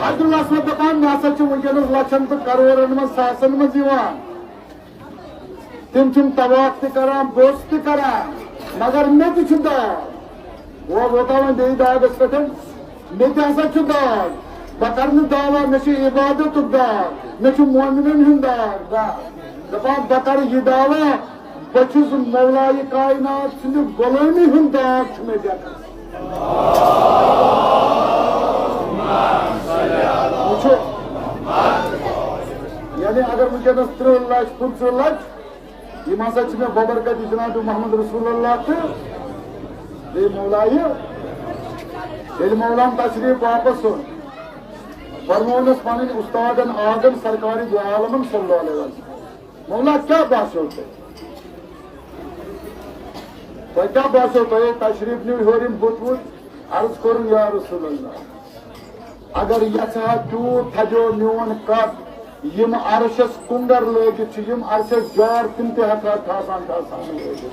حضرت الاسود دپان، مےٚ ہسا چھُ وٕنکیٚنس لچھن تہٕ کرورن منٛز، ساسن منٛز یِوان۔ تِم چھِم طواف تہِ کران، بوٚس تہِ کران، مگر مےٚ تہِ چھُ داغ۔ وۄنۍ ووتاو وۄنۍ بیٚیہِ داغس پٮ۪ٹھ۔ مےٚ تہِ ہسا چھُ داغ۔ بہٕ کرٕ نہٕ دعویٰ مےٚ چھُ عبادتُک داغ، مےٚ چھُ مومنن ہُنٛد داغ۔ داغ۔ دپان بہٕ کرٕ یہِ دعویٰ، بہٕ چھُس مولایہِ کائنات سٕنٛدِ غلٲمی ہُنٛد داغ چھُ مےٚ لیکھان۔ وٕچھو، یعنی اگر وٕنکیٚنس ترٕٛہ لچھ، پٕنٛژٕہ لچھ، یِم ہسا چھِ مےٚ ببرکت جناب محمد رسول اللہ تہٕ بیٚیہِ مولایہِ۔ ییٚلہِ مولان تشریف واپس اوٚن، فرموونس پنٕنۍ اُستادن آدم سرکارِ دو عالمن صلی اللہ علیہ وسلم، مولا، کیٛاہ باسیو تۄہہِ؟ تۄہہِ کیٛاہ باسیو؟ تۄہہِ ییٚلہِ تشریف نیوٗ ہیوٚر یِم بُت وُت، عرض کوٚرُن، یا رسول اللہ، اگر یژھا تیوٗت تھدیو میون قد، یِم عرشس کُنگر لٲگِتھ چھِ، یِم عرشس جار، تِم تہِ ہٮ۪کہٕ ہا ٹھاسان ٹھاسان لٲگِتھ۔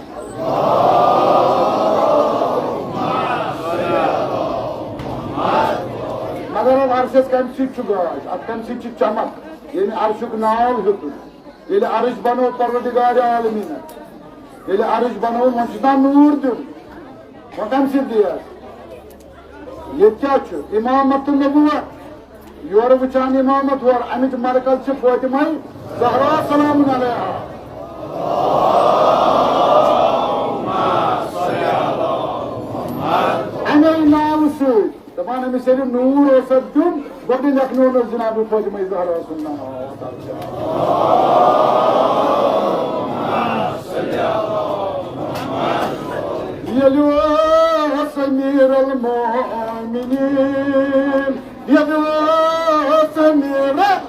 مگر اتھ عرشس کمہِ سۭتۍ چھُ گاش؟ اتھ کمہِ سۭتۍ چھِ چمک؟ ییٚمہِ عرشُک ناو ہیوٚتُن، ییٚلہِ عرش بنوو پروردگار عالمیٖنن، ییٚلہِ عرش بنووُن، وۄنۍ چھُ تَتھ نوٗر دیُن۔ وۄنۍ کَمہِ سۭتۍ دِیَس؟ ییٚتہِ کیٛاہ چھُ؟ امامت تہٕ نبوت۔ یورٕ وٕچھان امامت، ہورٕ اَمِچ مرکز چھِ فاطمہ زہرا سلام علیہا۔ اَمے ناوٕ سۭتۍ دپان أمِس ییٚلہِ نوٗر اوس اَتھ دیُن، گۄڈٕ لیکھنوونَس جناب فاطمہ زہرا سُنٛد ناو۔ ییٚلہِ اوس امیر المومنین، ییٚلہِ اوس امیر المومنین،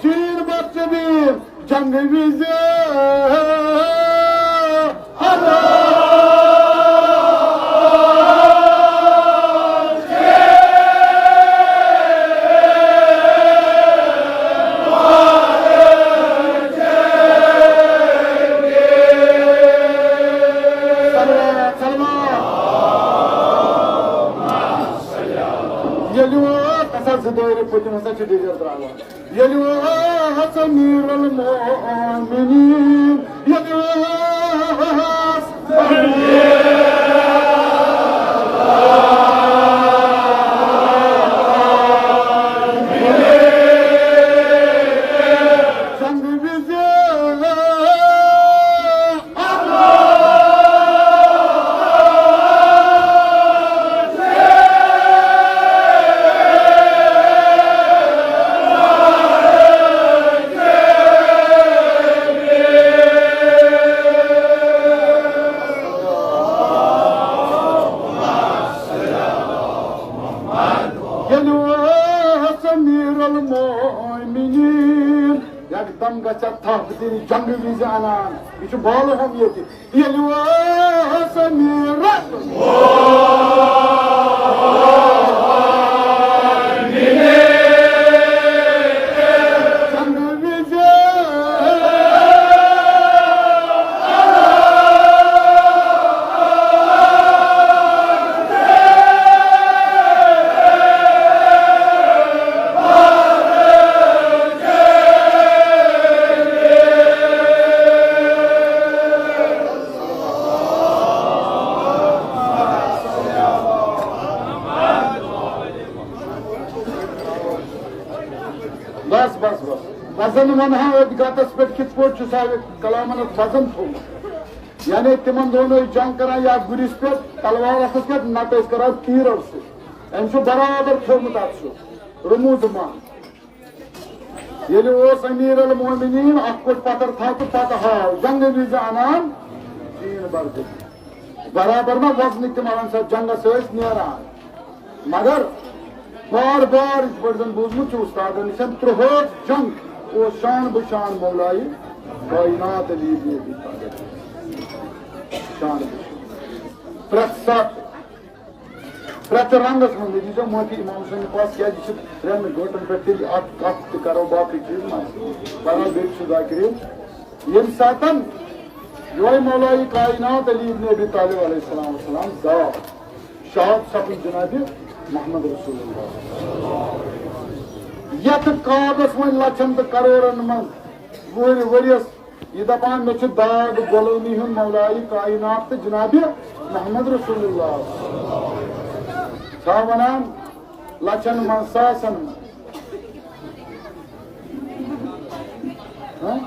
زیٖن بخش بیٖم جنگ وِزِ۔ صلوات، صلوات۔ ییٚلہِ ووت، ہسا زٕ دٲیرٕ پٔتِم ہسا چھِ ڈیجر تراوان۔ ییٚلہِ اوس امیر المومنین، ییٚلہِ اوس جنگ وِزِ ییٚلہِ اوس امیر المومنین، یکدم گژھِ اَتھ تھپھ دِنۍ، جنگ وِزِ اَنان۔ یہِ چھُ بالہٕ ہم ییٚتہِ۔ ییٚلہِ اوس امیر المومنین، جنگ وِزِ بس، بس، بس۔ وزن ونہا أتھۍ گتس پٮ۪ٹھ کِتھ پٲٹھۍ چھُ صاحب کلامن اَتھ وزن تھوٚومُت؟ یعنی تِمن دۄہن ٲسۍ جنگ کران یا گُرِس پٮ۪ٹھ، تلوار اَتھس پٮ۪ٹھ، نتہٕ ٲسۍ کران تیٖرو سۭتۍ۔ أمۍ چھُ برابر تھوٚومُت اَتھ سُہ رموٗز مان۔ ییٚلہِ اوس امیر المومنین اَتھ پٲٹھۍ پتھر تھاو تہٕ پتہٕ ہاو، جنگہٕ وِزِ اَنان چیٖن بردٕ۔ برابر ما وزنٕکۍ تِم اَنان سۄ جنگس ٲسۍ نیران۔ مگر بار بار یِتھ پٲٹھۍ زن بوٗزمُت چھُ اُستادن نِش، ترٛہٲٹھ جنگ اوس شان بہٕ شان مولایہِ کائنات علی ابن ابی طالب۔ شان بہٕ شان۔ پرٛٮ۪تھ ساتہٕ، پرٛٮ۪تھ رنگس منٛز۔ مےٚ دیٖزیو معٲفی امام حسین پاس، کیٛازِ یہِ چھِ ترٛٮ۪ن گٲنٛٹن پٮ۪ٹھ تیٚلہِ اَتھ کتھ تہِ کرو، باقٕے چیٖز منٛز۔ بہرحال، بیٚیہِ چھُ ذاکرین۔ ییٚمہِ ساتن یِہوٚے مولایہِ کائنات علی ابن ابی طالب علیہ السلام والسلام زاو، شہاد سپُد جناب محمد رسول اللہ۔ یتھ کابس وۄنۍ لچھن تہٕ کرورن منٛز وُہرِ ؤرۍیس یہِ دپان، مےٚ چھُ داغ غلٲمی ہُنٛد مولایہِ کائنات تہٕ جناب محمد رسول اللہ۔ چھا ونان لچھن منٛز، ساسن منٛز؟ ہاں؟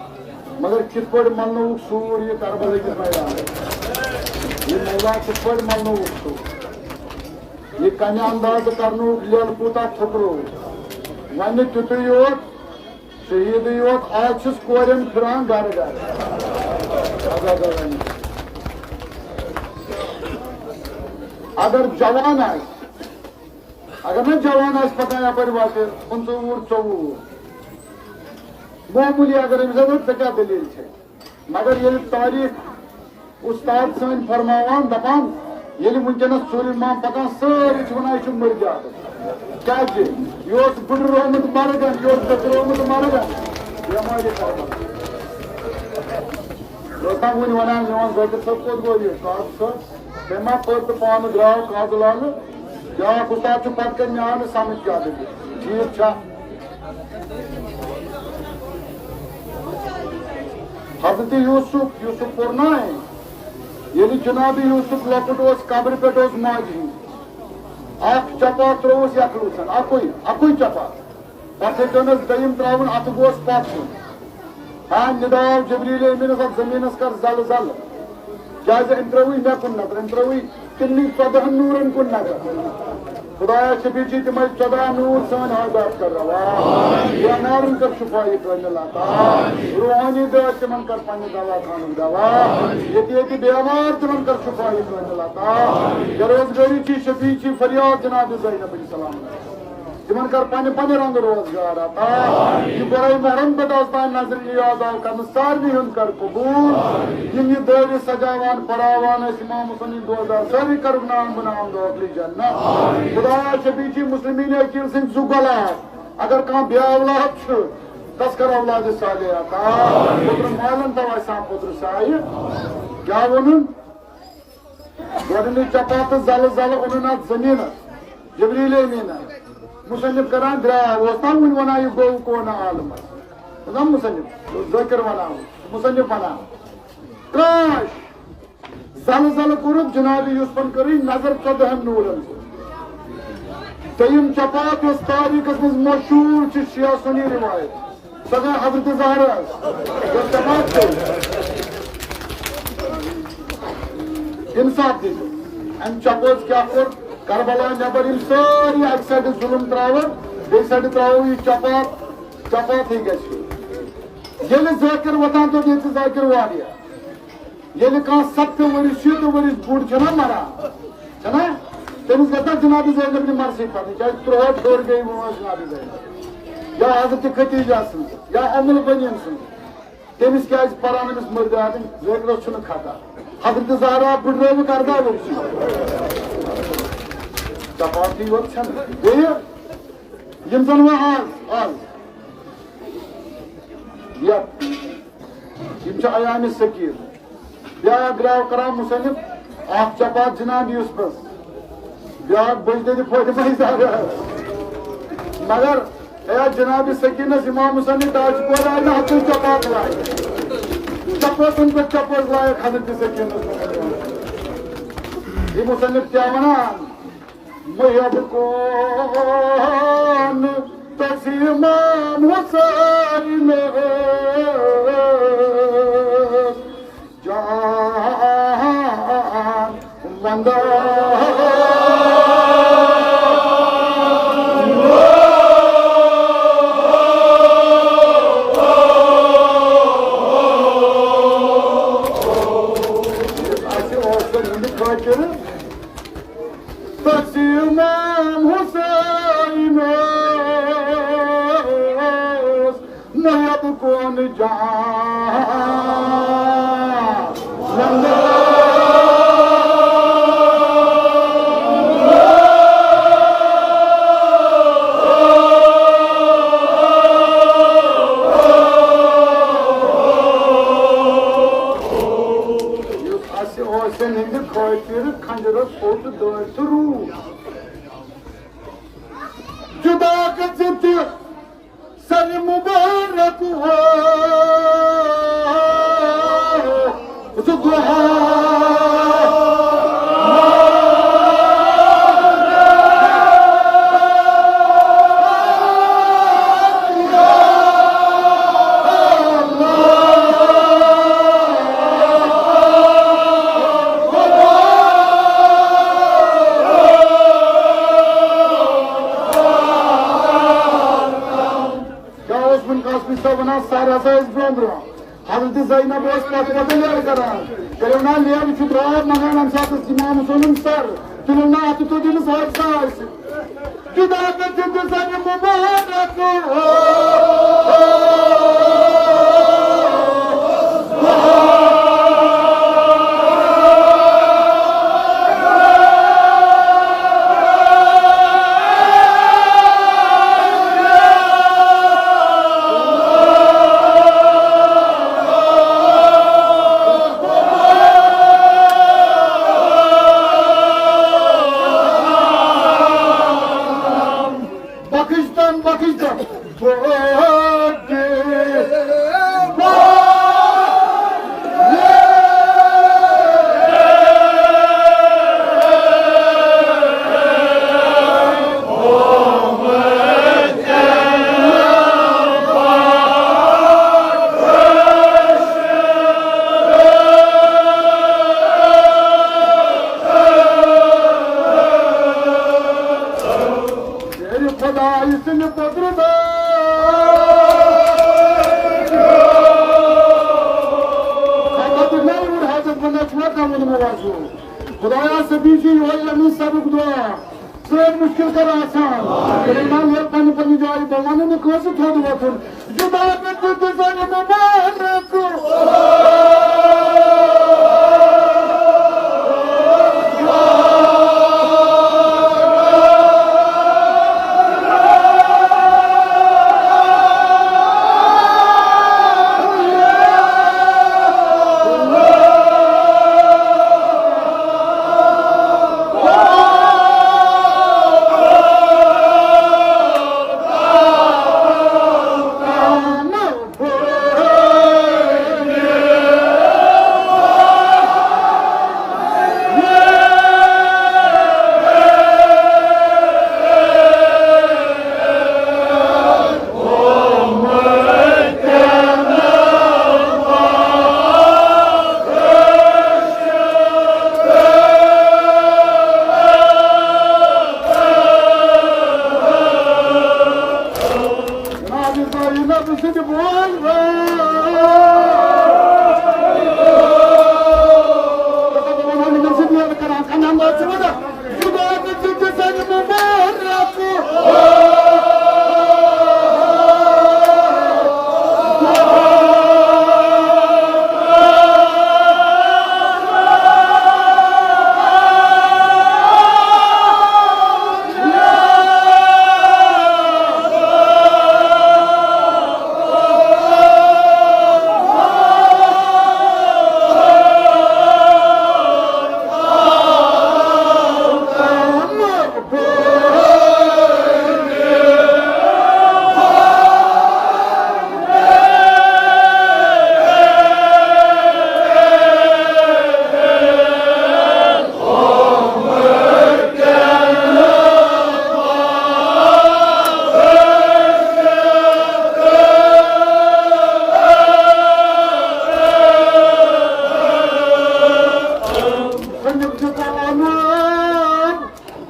مگر کِتھ پٲٹھۍ ملنووُکھ سوٗر یہِ کربلا کِس میدانس؟ یہِ مولا کِتھ پٲٹھۍ ملنووُکھ سوٗر؟ یہِ کمہِ اندازٕ کرنووُکھ لیلہٕ کوٗتاہ تھُکرووُکھ؟ وۄنۍ نہٕ تیُتُے یوت، شہیٖدٕے یوت، آز چھِس کورٮ۪ن پھِران گرٕ گرٕ۔ اگر جوان آسہِ، اگر نہٕ جوان آسہِ پکان یپٲرۍ وتہِ پٕنٛژٕہ وُہُر، ژوٚوُہ وُہُر، معموٗلی اگر أمِس دپو، ژےٚ کیٛاہ دٔلیٖل چھے؟ مگر ییٚلہِ تاریخ اُستاد سٲنۍ فرماوان، دپان، ییٚلہِ وٕنکیٚنس ژوٗرِم امام پکان، سٲری چھِ ونان، یہِ چھُ مُردِ عادت۔ کیٛازِ؟ یہِ اوس بٕڈرومُت مرگن، یہِ اوس بٕڈرومُت مرگن۔ بٮ۪مارِ کربلا۔ یہِ اوس نہ وُنہِ ونان، میون ذٲکر صٲب کوٚت گوٚو یہِ؟ قاضی صٲب، تٔمۍ ما پٔر تہٕ پانہٕ درٛاو قاضی لالہٕ؟ بیٛاکھ اُستاد چھُ پتہٕ کنہِ، مےٚ آو نہٕ سمجھ کیٛاہ دٔلیٖل۔ ٹھیک چھا؟ حضرت یوسف، یوسف پوٚر نا، ییٚلہِ جناب یوسف لۄکُٹ اوس، قبرِ پٮ۪ٹھ اوس ماجہِ ہِنٛدِ، اکھ چپا ترٛووُس یَکھلوٗژن، اَکُے، اَکُے چپا۔ پتہٕ ہیٚکیو نہٕ دوٚیِم ترٛاوُن، اَتھٕ گوس پتھ کُن۔ ہاں، نِداو جبریل امیٖنس، اَتھ زٔمیٖنس کر زلہٕ زلہٕ۔ کیازِ أمۍ ترٲوٕے مےٚ کُن نظر، أمۍ ترٲوٕے تِمنٕے ژۄدہن نوٗرن کُن نظر۔ خدایا، شفیع چھِ تِمے ژۄداہ نوٗر سٲنۍ حاجات کر روا۔ بیمارن کر شفا کامل عطا۔ روحانی دٲد تِمن کر پننہِ دوا خانُک دوا۔ ییٚتہِ ییٚتہِ بیمار تِمن کر شفا کامل عطا۔ بے روزگٲری چھِ، شفیع چھِ، فریاد جناب زینب علیہ السلام۔ تِمن کر پننہِ پننہِ رنگہٕ روزگار عطا۔ یہِ برے محرم پٮ۪ٹھ آز تام نظرِ نیاز آو کرنہٕ، سارنٕے ہُنٛد کر قبول۔ یِم یہِ دٲرِتھ سجاوان پراوان ٲسۍ امام حسنٕنۍ دوستدار، سٲری کرُکھ نام بنام دٲخلِ جنت۔ خدایا، شفیع چھِ مسلمین عقیل سٕنٛدۍ زٕ غلام۔ اگر کانٛہہ بے اولاد چھُ، تس کر اولاد صالح عطا۔ پوٚتُر مالن تھاو اَسہِ سان پوٚتُر سایہِ۔ کیٛاہ ووٚنُن؟ گۄڈٕنِچ چپاتہٕ زلہٕ زلہٕ اوٚنُن اَتھ زٔمیٖنَس۔ جبریل امیٖنَن۔ مُصنِف کران درٛاو، اوس نا وُنہِ وَنان یہِ گوٚو کون عالمَس۔ اوس نا مُصنِف؟ اوس ذٲکِر وَنان، مُصنِف وَنان۔ ترٛاش۔ زلہٕ زلہٕ کوٚرُکھ جناب یوسفن، کٔرٕے نظر ژۄدہَن نوٗرَن۔ دوٚیِم چپات یۄس تٲریٖخَس منٛز مشہوٗر چھِ، شیعہ سُنی روایت۔ سۄ گٔے حضرت زہرا۔ یۄس جماعت چھِ۔ انصاف دیٖزیو۔ امہِ چپٲژ کیٛاہ کوٚر؟ کربلا نٮ۪بر یِم سٲری اکہِ سایڈٕ ظُلُم ترٛاوان، بیٚیہِ سایڈٕ ترٛاوو یہِ چپات، چپات ہی گژھِ۔ ییٚلہِ ذٲکِر وۄتھان توٚت، ییٚتہِ چھِ ذاکِر واریاہ۔ ییٚلہِ کانٛہہ ستتھٕ ؤرِش، شیٖتہٕ ؤرِش بوٚڑ چھُنہ مران، چھُنہ؟ تٔمِس گژھِ نہ جناب زینب نہِ مرسٕے پتہٕ، کیٛازِ تُرٛہٲٹھ ہیوٚر گٔے وٲنٛس جناب زینب۔ یا حضرت خدیجہ سٕنٛز، یا ام البنین سٕنٛز۔ تٔمِس کیٛازِ پران أمِس مٔردِ آدم؟ ذٲکرس چھُنہٕ خطا۔ حضرت زہرا بٕڈرٲوٕ ارداہ ؤرِش۔ چپاتی یوت چھَنہٕ۔ بیٚیہِ یِم زن وۄنۍ آز، آز یتھ یِم چھِ ایام سکیٖر۔ بیٛاکھ درٛاو کران مُصنِف، اکھ چپات جناب یوسفس، بیٛاکھ بجدٔدِ فٲطمہ زہرا۔ مگر اے جناب سکیٖنس امام حسینٕنۍ داجہِ کورِ آیہِ نہٕ حقٕے چپات لایہِ۔ چپاتن پٮ۪ٹھ چپٲژ لایکھ حضرت سکیٖنس۔ یہِ مُصنِف کیٛاہ ونان؟ محب کون تسیمان حسین جان وندہ۔ اَسہِ اوس تٔمۍ سٕنٛدِ خٲطرٕ تقسیٖم حسین اوس محب کون جان۔ یُس اَسہِ اوس ہٕنٛدِ خٲطرٕ کھنجرس اوٚٹ دٲرِتھ روٗد۔ جدا گٔژھِتھ تہِ سر مبارک ہو زُ دۄہا۔ کیٛاہ اوس وُنہِ قاسمی صٲب وَنان؟ سَر ہسا ٲسۍ برٛونٛہہ برٛونٛہہ۔ حضرت زینب ٲس پَتہٕ پَتہٕ لیرٕ کران۔ کٔرِو نا لیرٕ، چھُ درٛاو منٛگان اَمہِ ساتہٕ امام حسینُن سَر۔ تُلِو نا اَتھٕ تہٕ دِنَس حٲدثہ آسہِ۔ جُدا گٔژھِتھ تہِ سَرِ مُبارک۔ بخشتن پترٕ دار۔ خدمت نٔے وُر حاجت بنٛد چھُ وۄنۍ کمن مُلازِم۔ خدایا، ژٕ دیٖزِ یِہوٚے اَمی سبُک دُعا۔ سٲنۍ مُشکِل کر آسان۔ سلیمان ہیٚکہِ پننہِ پننہِ جایہِ، بہٕ وَنہٕ نہٕ کٲنٛسہِ تھوٚد وۄتھُن۔ یہِ دعوت دیُت تُہۍ سانہِ مُبارک۔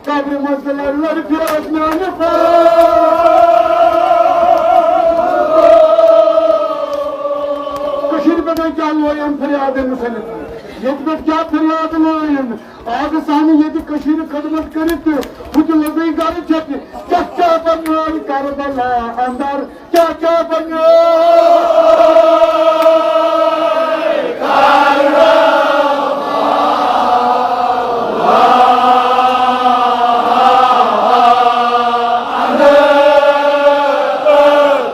قبرِ منٛز تہِ لڑِ لڑِ فراق میانہِ خۄدا۔ کٔشیٖرِ پٮ۪ٹھ کیٛاہ لویَن فریاد مُصنِف؟ ییٚتہِ پٮ۪ٹھ کیٛاہ فریاد لویَن؟ آز سانہِ ییٚتہِ کٔشیٖرِ خدمت کٔرِتھ تہِ ہُتہِ لوٚگُے گرٕ چھکہِ۔ کیٛاہ کیٛاہ بنیو کربلا اندر؟ کیٛاہ کیٛاہ بنیو؟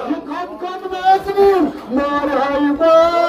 یہِ کم کم نازنیٖن مارِ ہاے بار۔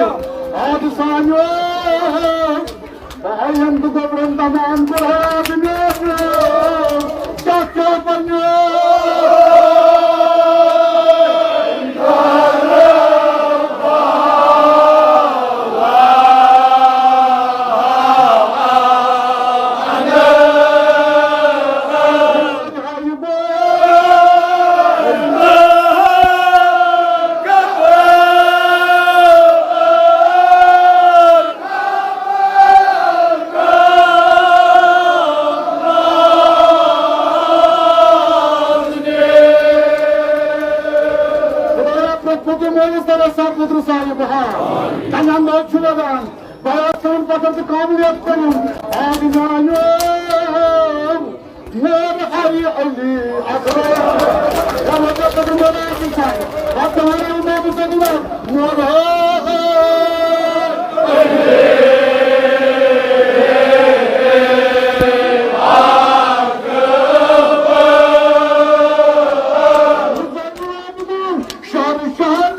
آد سانیو، آیَن تہٕ گوٚبرَن تمام برہاد میٛانیو، کیٛاہ کیٛاہ بنیو؟ خدایا، پرٛٮ۪تھ پھُٹہِ مٲلِس تَلَس سا پُترٕ صاحب ہا۔ کنن دۄد چھُ وَدان، بیا سون پَتَر تہٕ قابلیت کٔرِو۔ آ میٛانیو، میر علی علی اکبر۔ یا مطلب پَتَر مٲلِس سا، اَتھ دۄہَن یِم مٲلِس سا دِوان، میر شہر شہر۔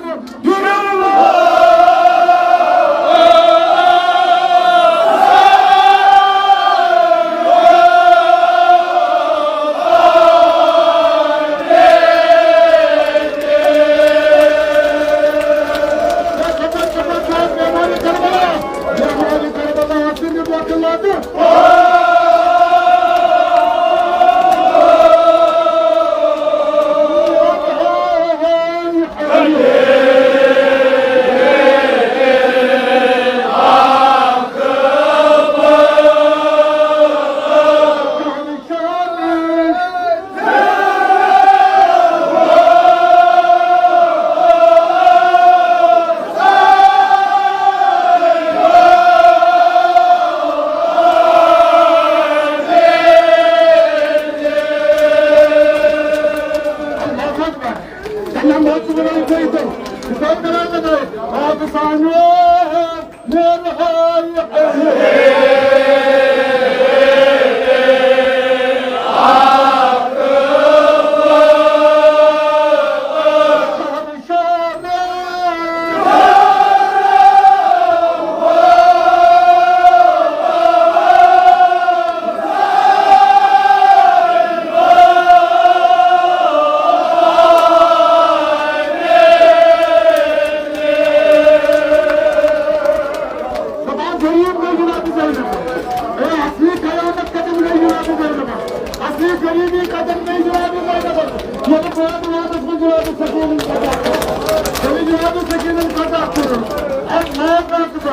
دپان غریب گٔے جناب زینب۔ اے اصلی قیامت قدم گٔے جناب زینب۔ اصلی غریبی قدم گٔے جناب زینب۔ ییٚلہِ بٲتھ وانس منٛز جناب سکیٖنن قطع کوٚر۔ ییٚلہِ جناب سکیٖنن قطع کوٚر۔ اے اللہ اکبر۔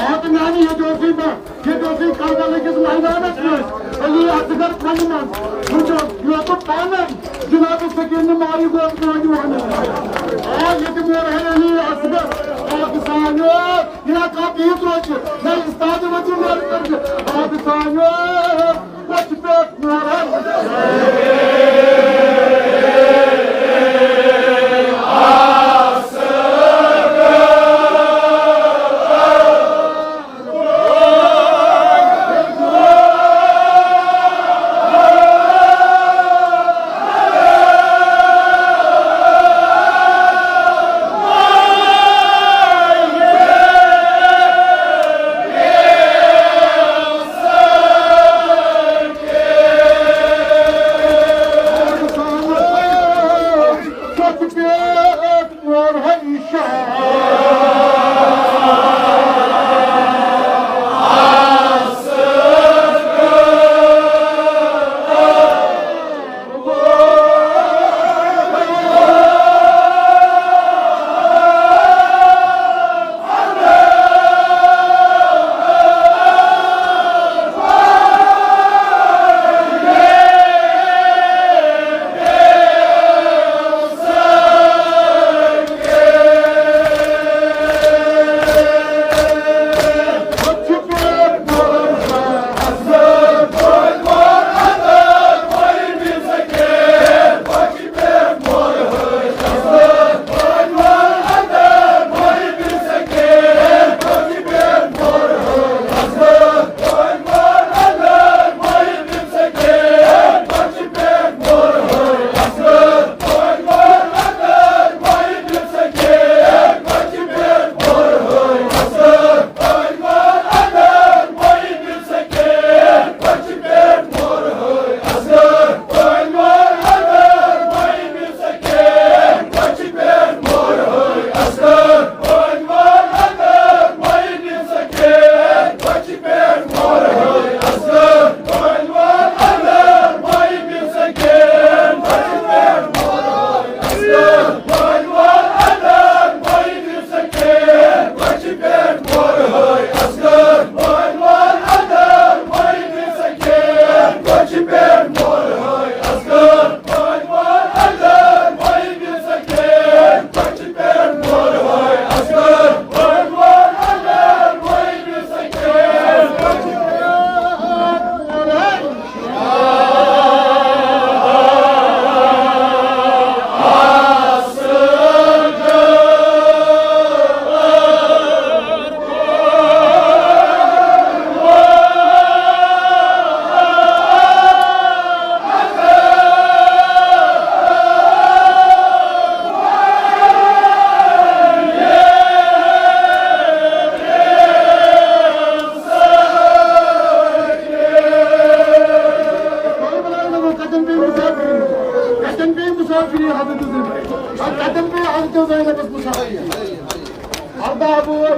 اے تہٕ میانہِ ییٚتہِ اوسُے بہٕ۔ ییٚتہِ اوسُے کربلہٕ کِس میدانس منٛز علی اصغر پھلہِ منٛز۔ وٕچھو، یہِ اوس بہٕ پانے جناب سکیٖن ماری گوٚو نوجوانس۔ آ ییٚتہِ مور ہے علی اصغر۔ آ سانیو۔ یہِ نہ کانٛہہ بِہِتھ روزِ، نہ اِستادِ وۄتھِ نٮ۪بر کٔرِتھ۔ آ، بہٕ ژھانٛڈٕ وۄتھِ پٮ۪ٹھ نٮ۪بر۔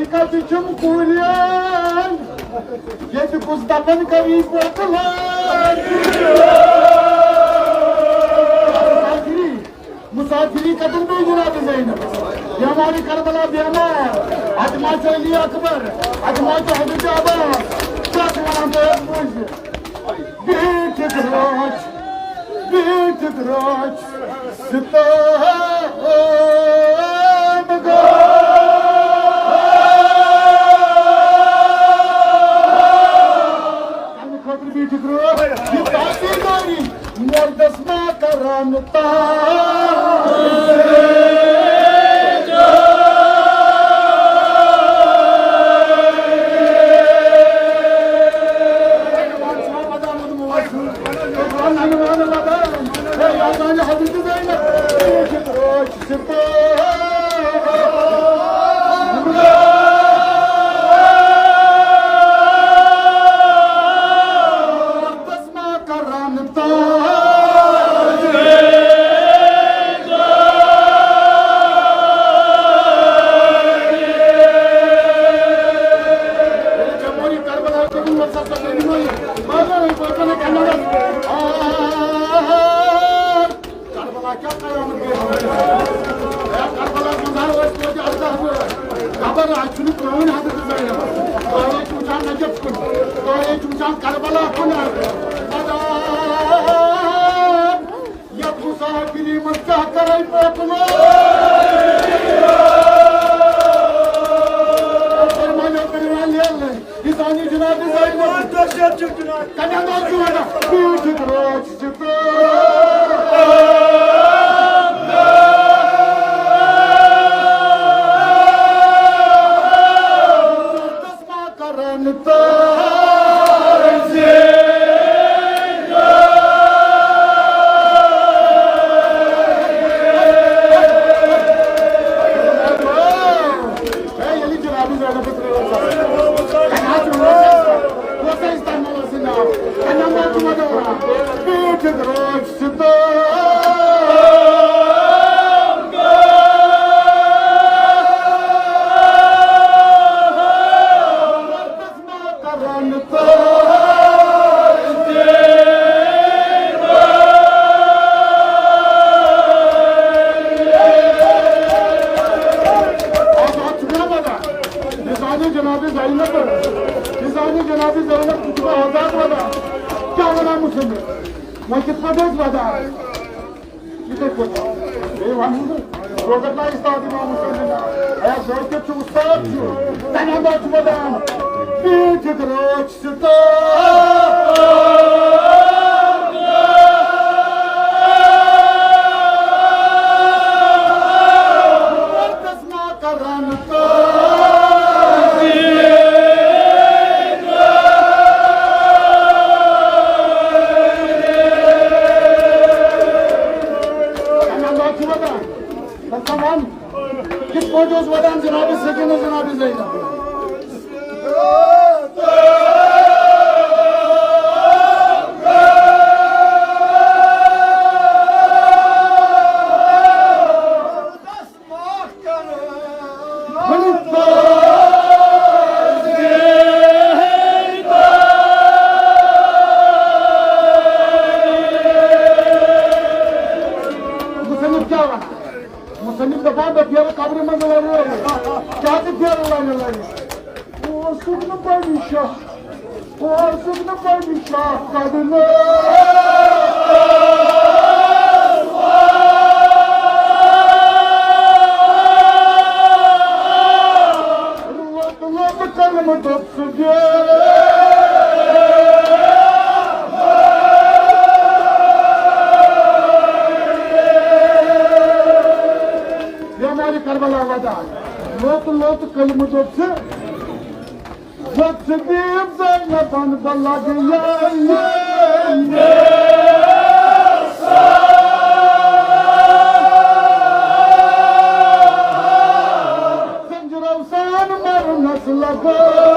کتہِ چھِم کُلٮ۪ن، ییٚتہِ کُس دفن کری پوتلن۔ مسافری کتن بیٚیہِ جناب زینب؟ بیمار کربلا بیمار، اتہِ ما چھُ علی اکبر، اتہِ ما چھُ حضرت عباس، کیٛاہ چھِ ونان تُہۍ اتھ منٛز؟ بیٖٹھِتھ روچھ، بیٖٹھِتھ روچھ، ستام گوٚو۔ امہِ خٲطرٕ بیٖٹھِتھ روچھ، یہِ تعزیٖدٲری مردس ما کران تاج۔ کران تاج۔ جمہوری کربلا کے دن ورثہ سب نے نمائی، مانا ہے، کوئی کنے کنے۔ کربلا کیٛاہ قیامت گٔے؟ ہے کربلا منٛز ہر ٲسۍ توتہِ اَرداہ وُہُر۔ خبر اَتہِ چھُنہٕ پرٛٲنۍ حضرت زینب۔ تۄہے چھُ وٕچھان نجف کُن، تۄہے چھُ وٕچھان کربلا کُن۔ خدا، یَتھ مسافری منٛز کیٛاہ کَرے پوکلو؟ فرمانیو کٔرِو وۄنۍ لیلہٕ۔ لسانی جناب زینب۔ کَنہِ انداز چھُ وَنان؟ بیٖٹھِتھ روچھ ستام۔ تسمع کرن تاج۔ ہے، ییٚلہِ جناب زینب ترٛٲو ژٕ۔ کَنہِ حظ چھُ وَنان؟ وۄنۍ ٲسۍ تَمہِ منٛز ٲسۍ ناو۔ کَنہِ منٛز چھُ وَنان؟ بیٖٹھِتھ روچھ ستام۔ کرن تاج۔ آزاد چھُ مےٚ وَنان، لسانِ جناب زینب، لسانِ جناب زینب، ژٕ چھُکھ آزاد وَنان۔ کیٛاہ وَنان مُسلِم؟ وۄنۍ کِتھ پٲٹھۍ ٲسۍ وَدان؟ یِتھَے پٲٹھۍ۔ بیٚیہِ وَنہٕ بہٕ، روزَکھ نا اُستاد اِمام حُسین۔ اے، ذٲکِر چھُ، اُستاد چھُ۔ تَمہِ اَنداز چھُ وَدان۔ بیٖٹھِتھ روچھ ستام۔ مردس ما کرن تاج۔ کَمہِ اَنداز چھُ وَدان؟ دَپان، کِتھ پٲٹھۍ اوس وَدان جناب سکینہ، جناب زینب؟ مُصنِف کیٛاہ وَنان؟ مُصنِف دَپان، بہٕ پھیرٕ قبرِ منٛز لَرِ لَرِ۔ کیٛاہ ژٕ پھیرٕ لَرِ لَرِ؟ اوسُکھ نہٕ پننہِ شاہ، اوسُکھ نہٕ پننہِ شاہ کڑنہٕ۔ لوٚت لوٚت کلمہٕ دوٚپ سُہ بیٚیہِ۔ بیمارِ کربلا ودان۔ لوٚت لوٚت کلمہٕ دوٚپ سُہ۔ وۄتھ ژٕ بیٖٹھ زینبن بہٕ لگہٕ یارِ۔ زنجیرو سان مرنس لگہٕ۔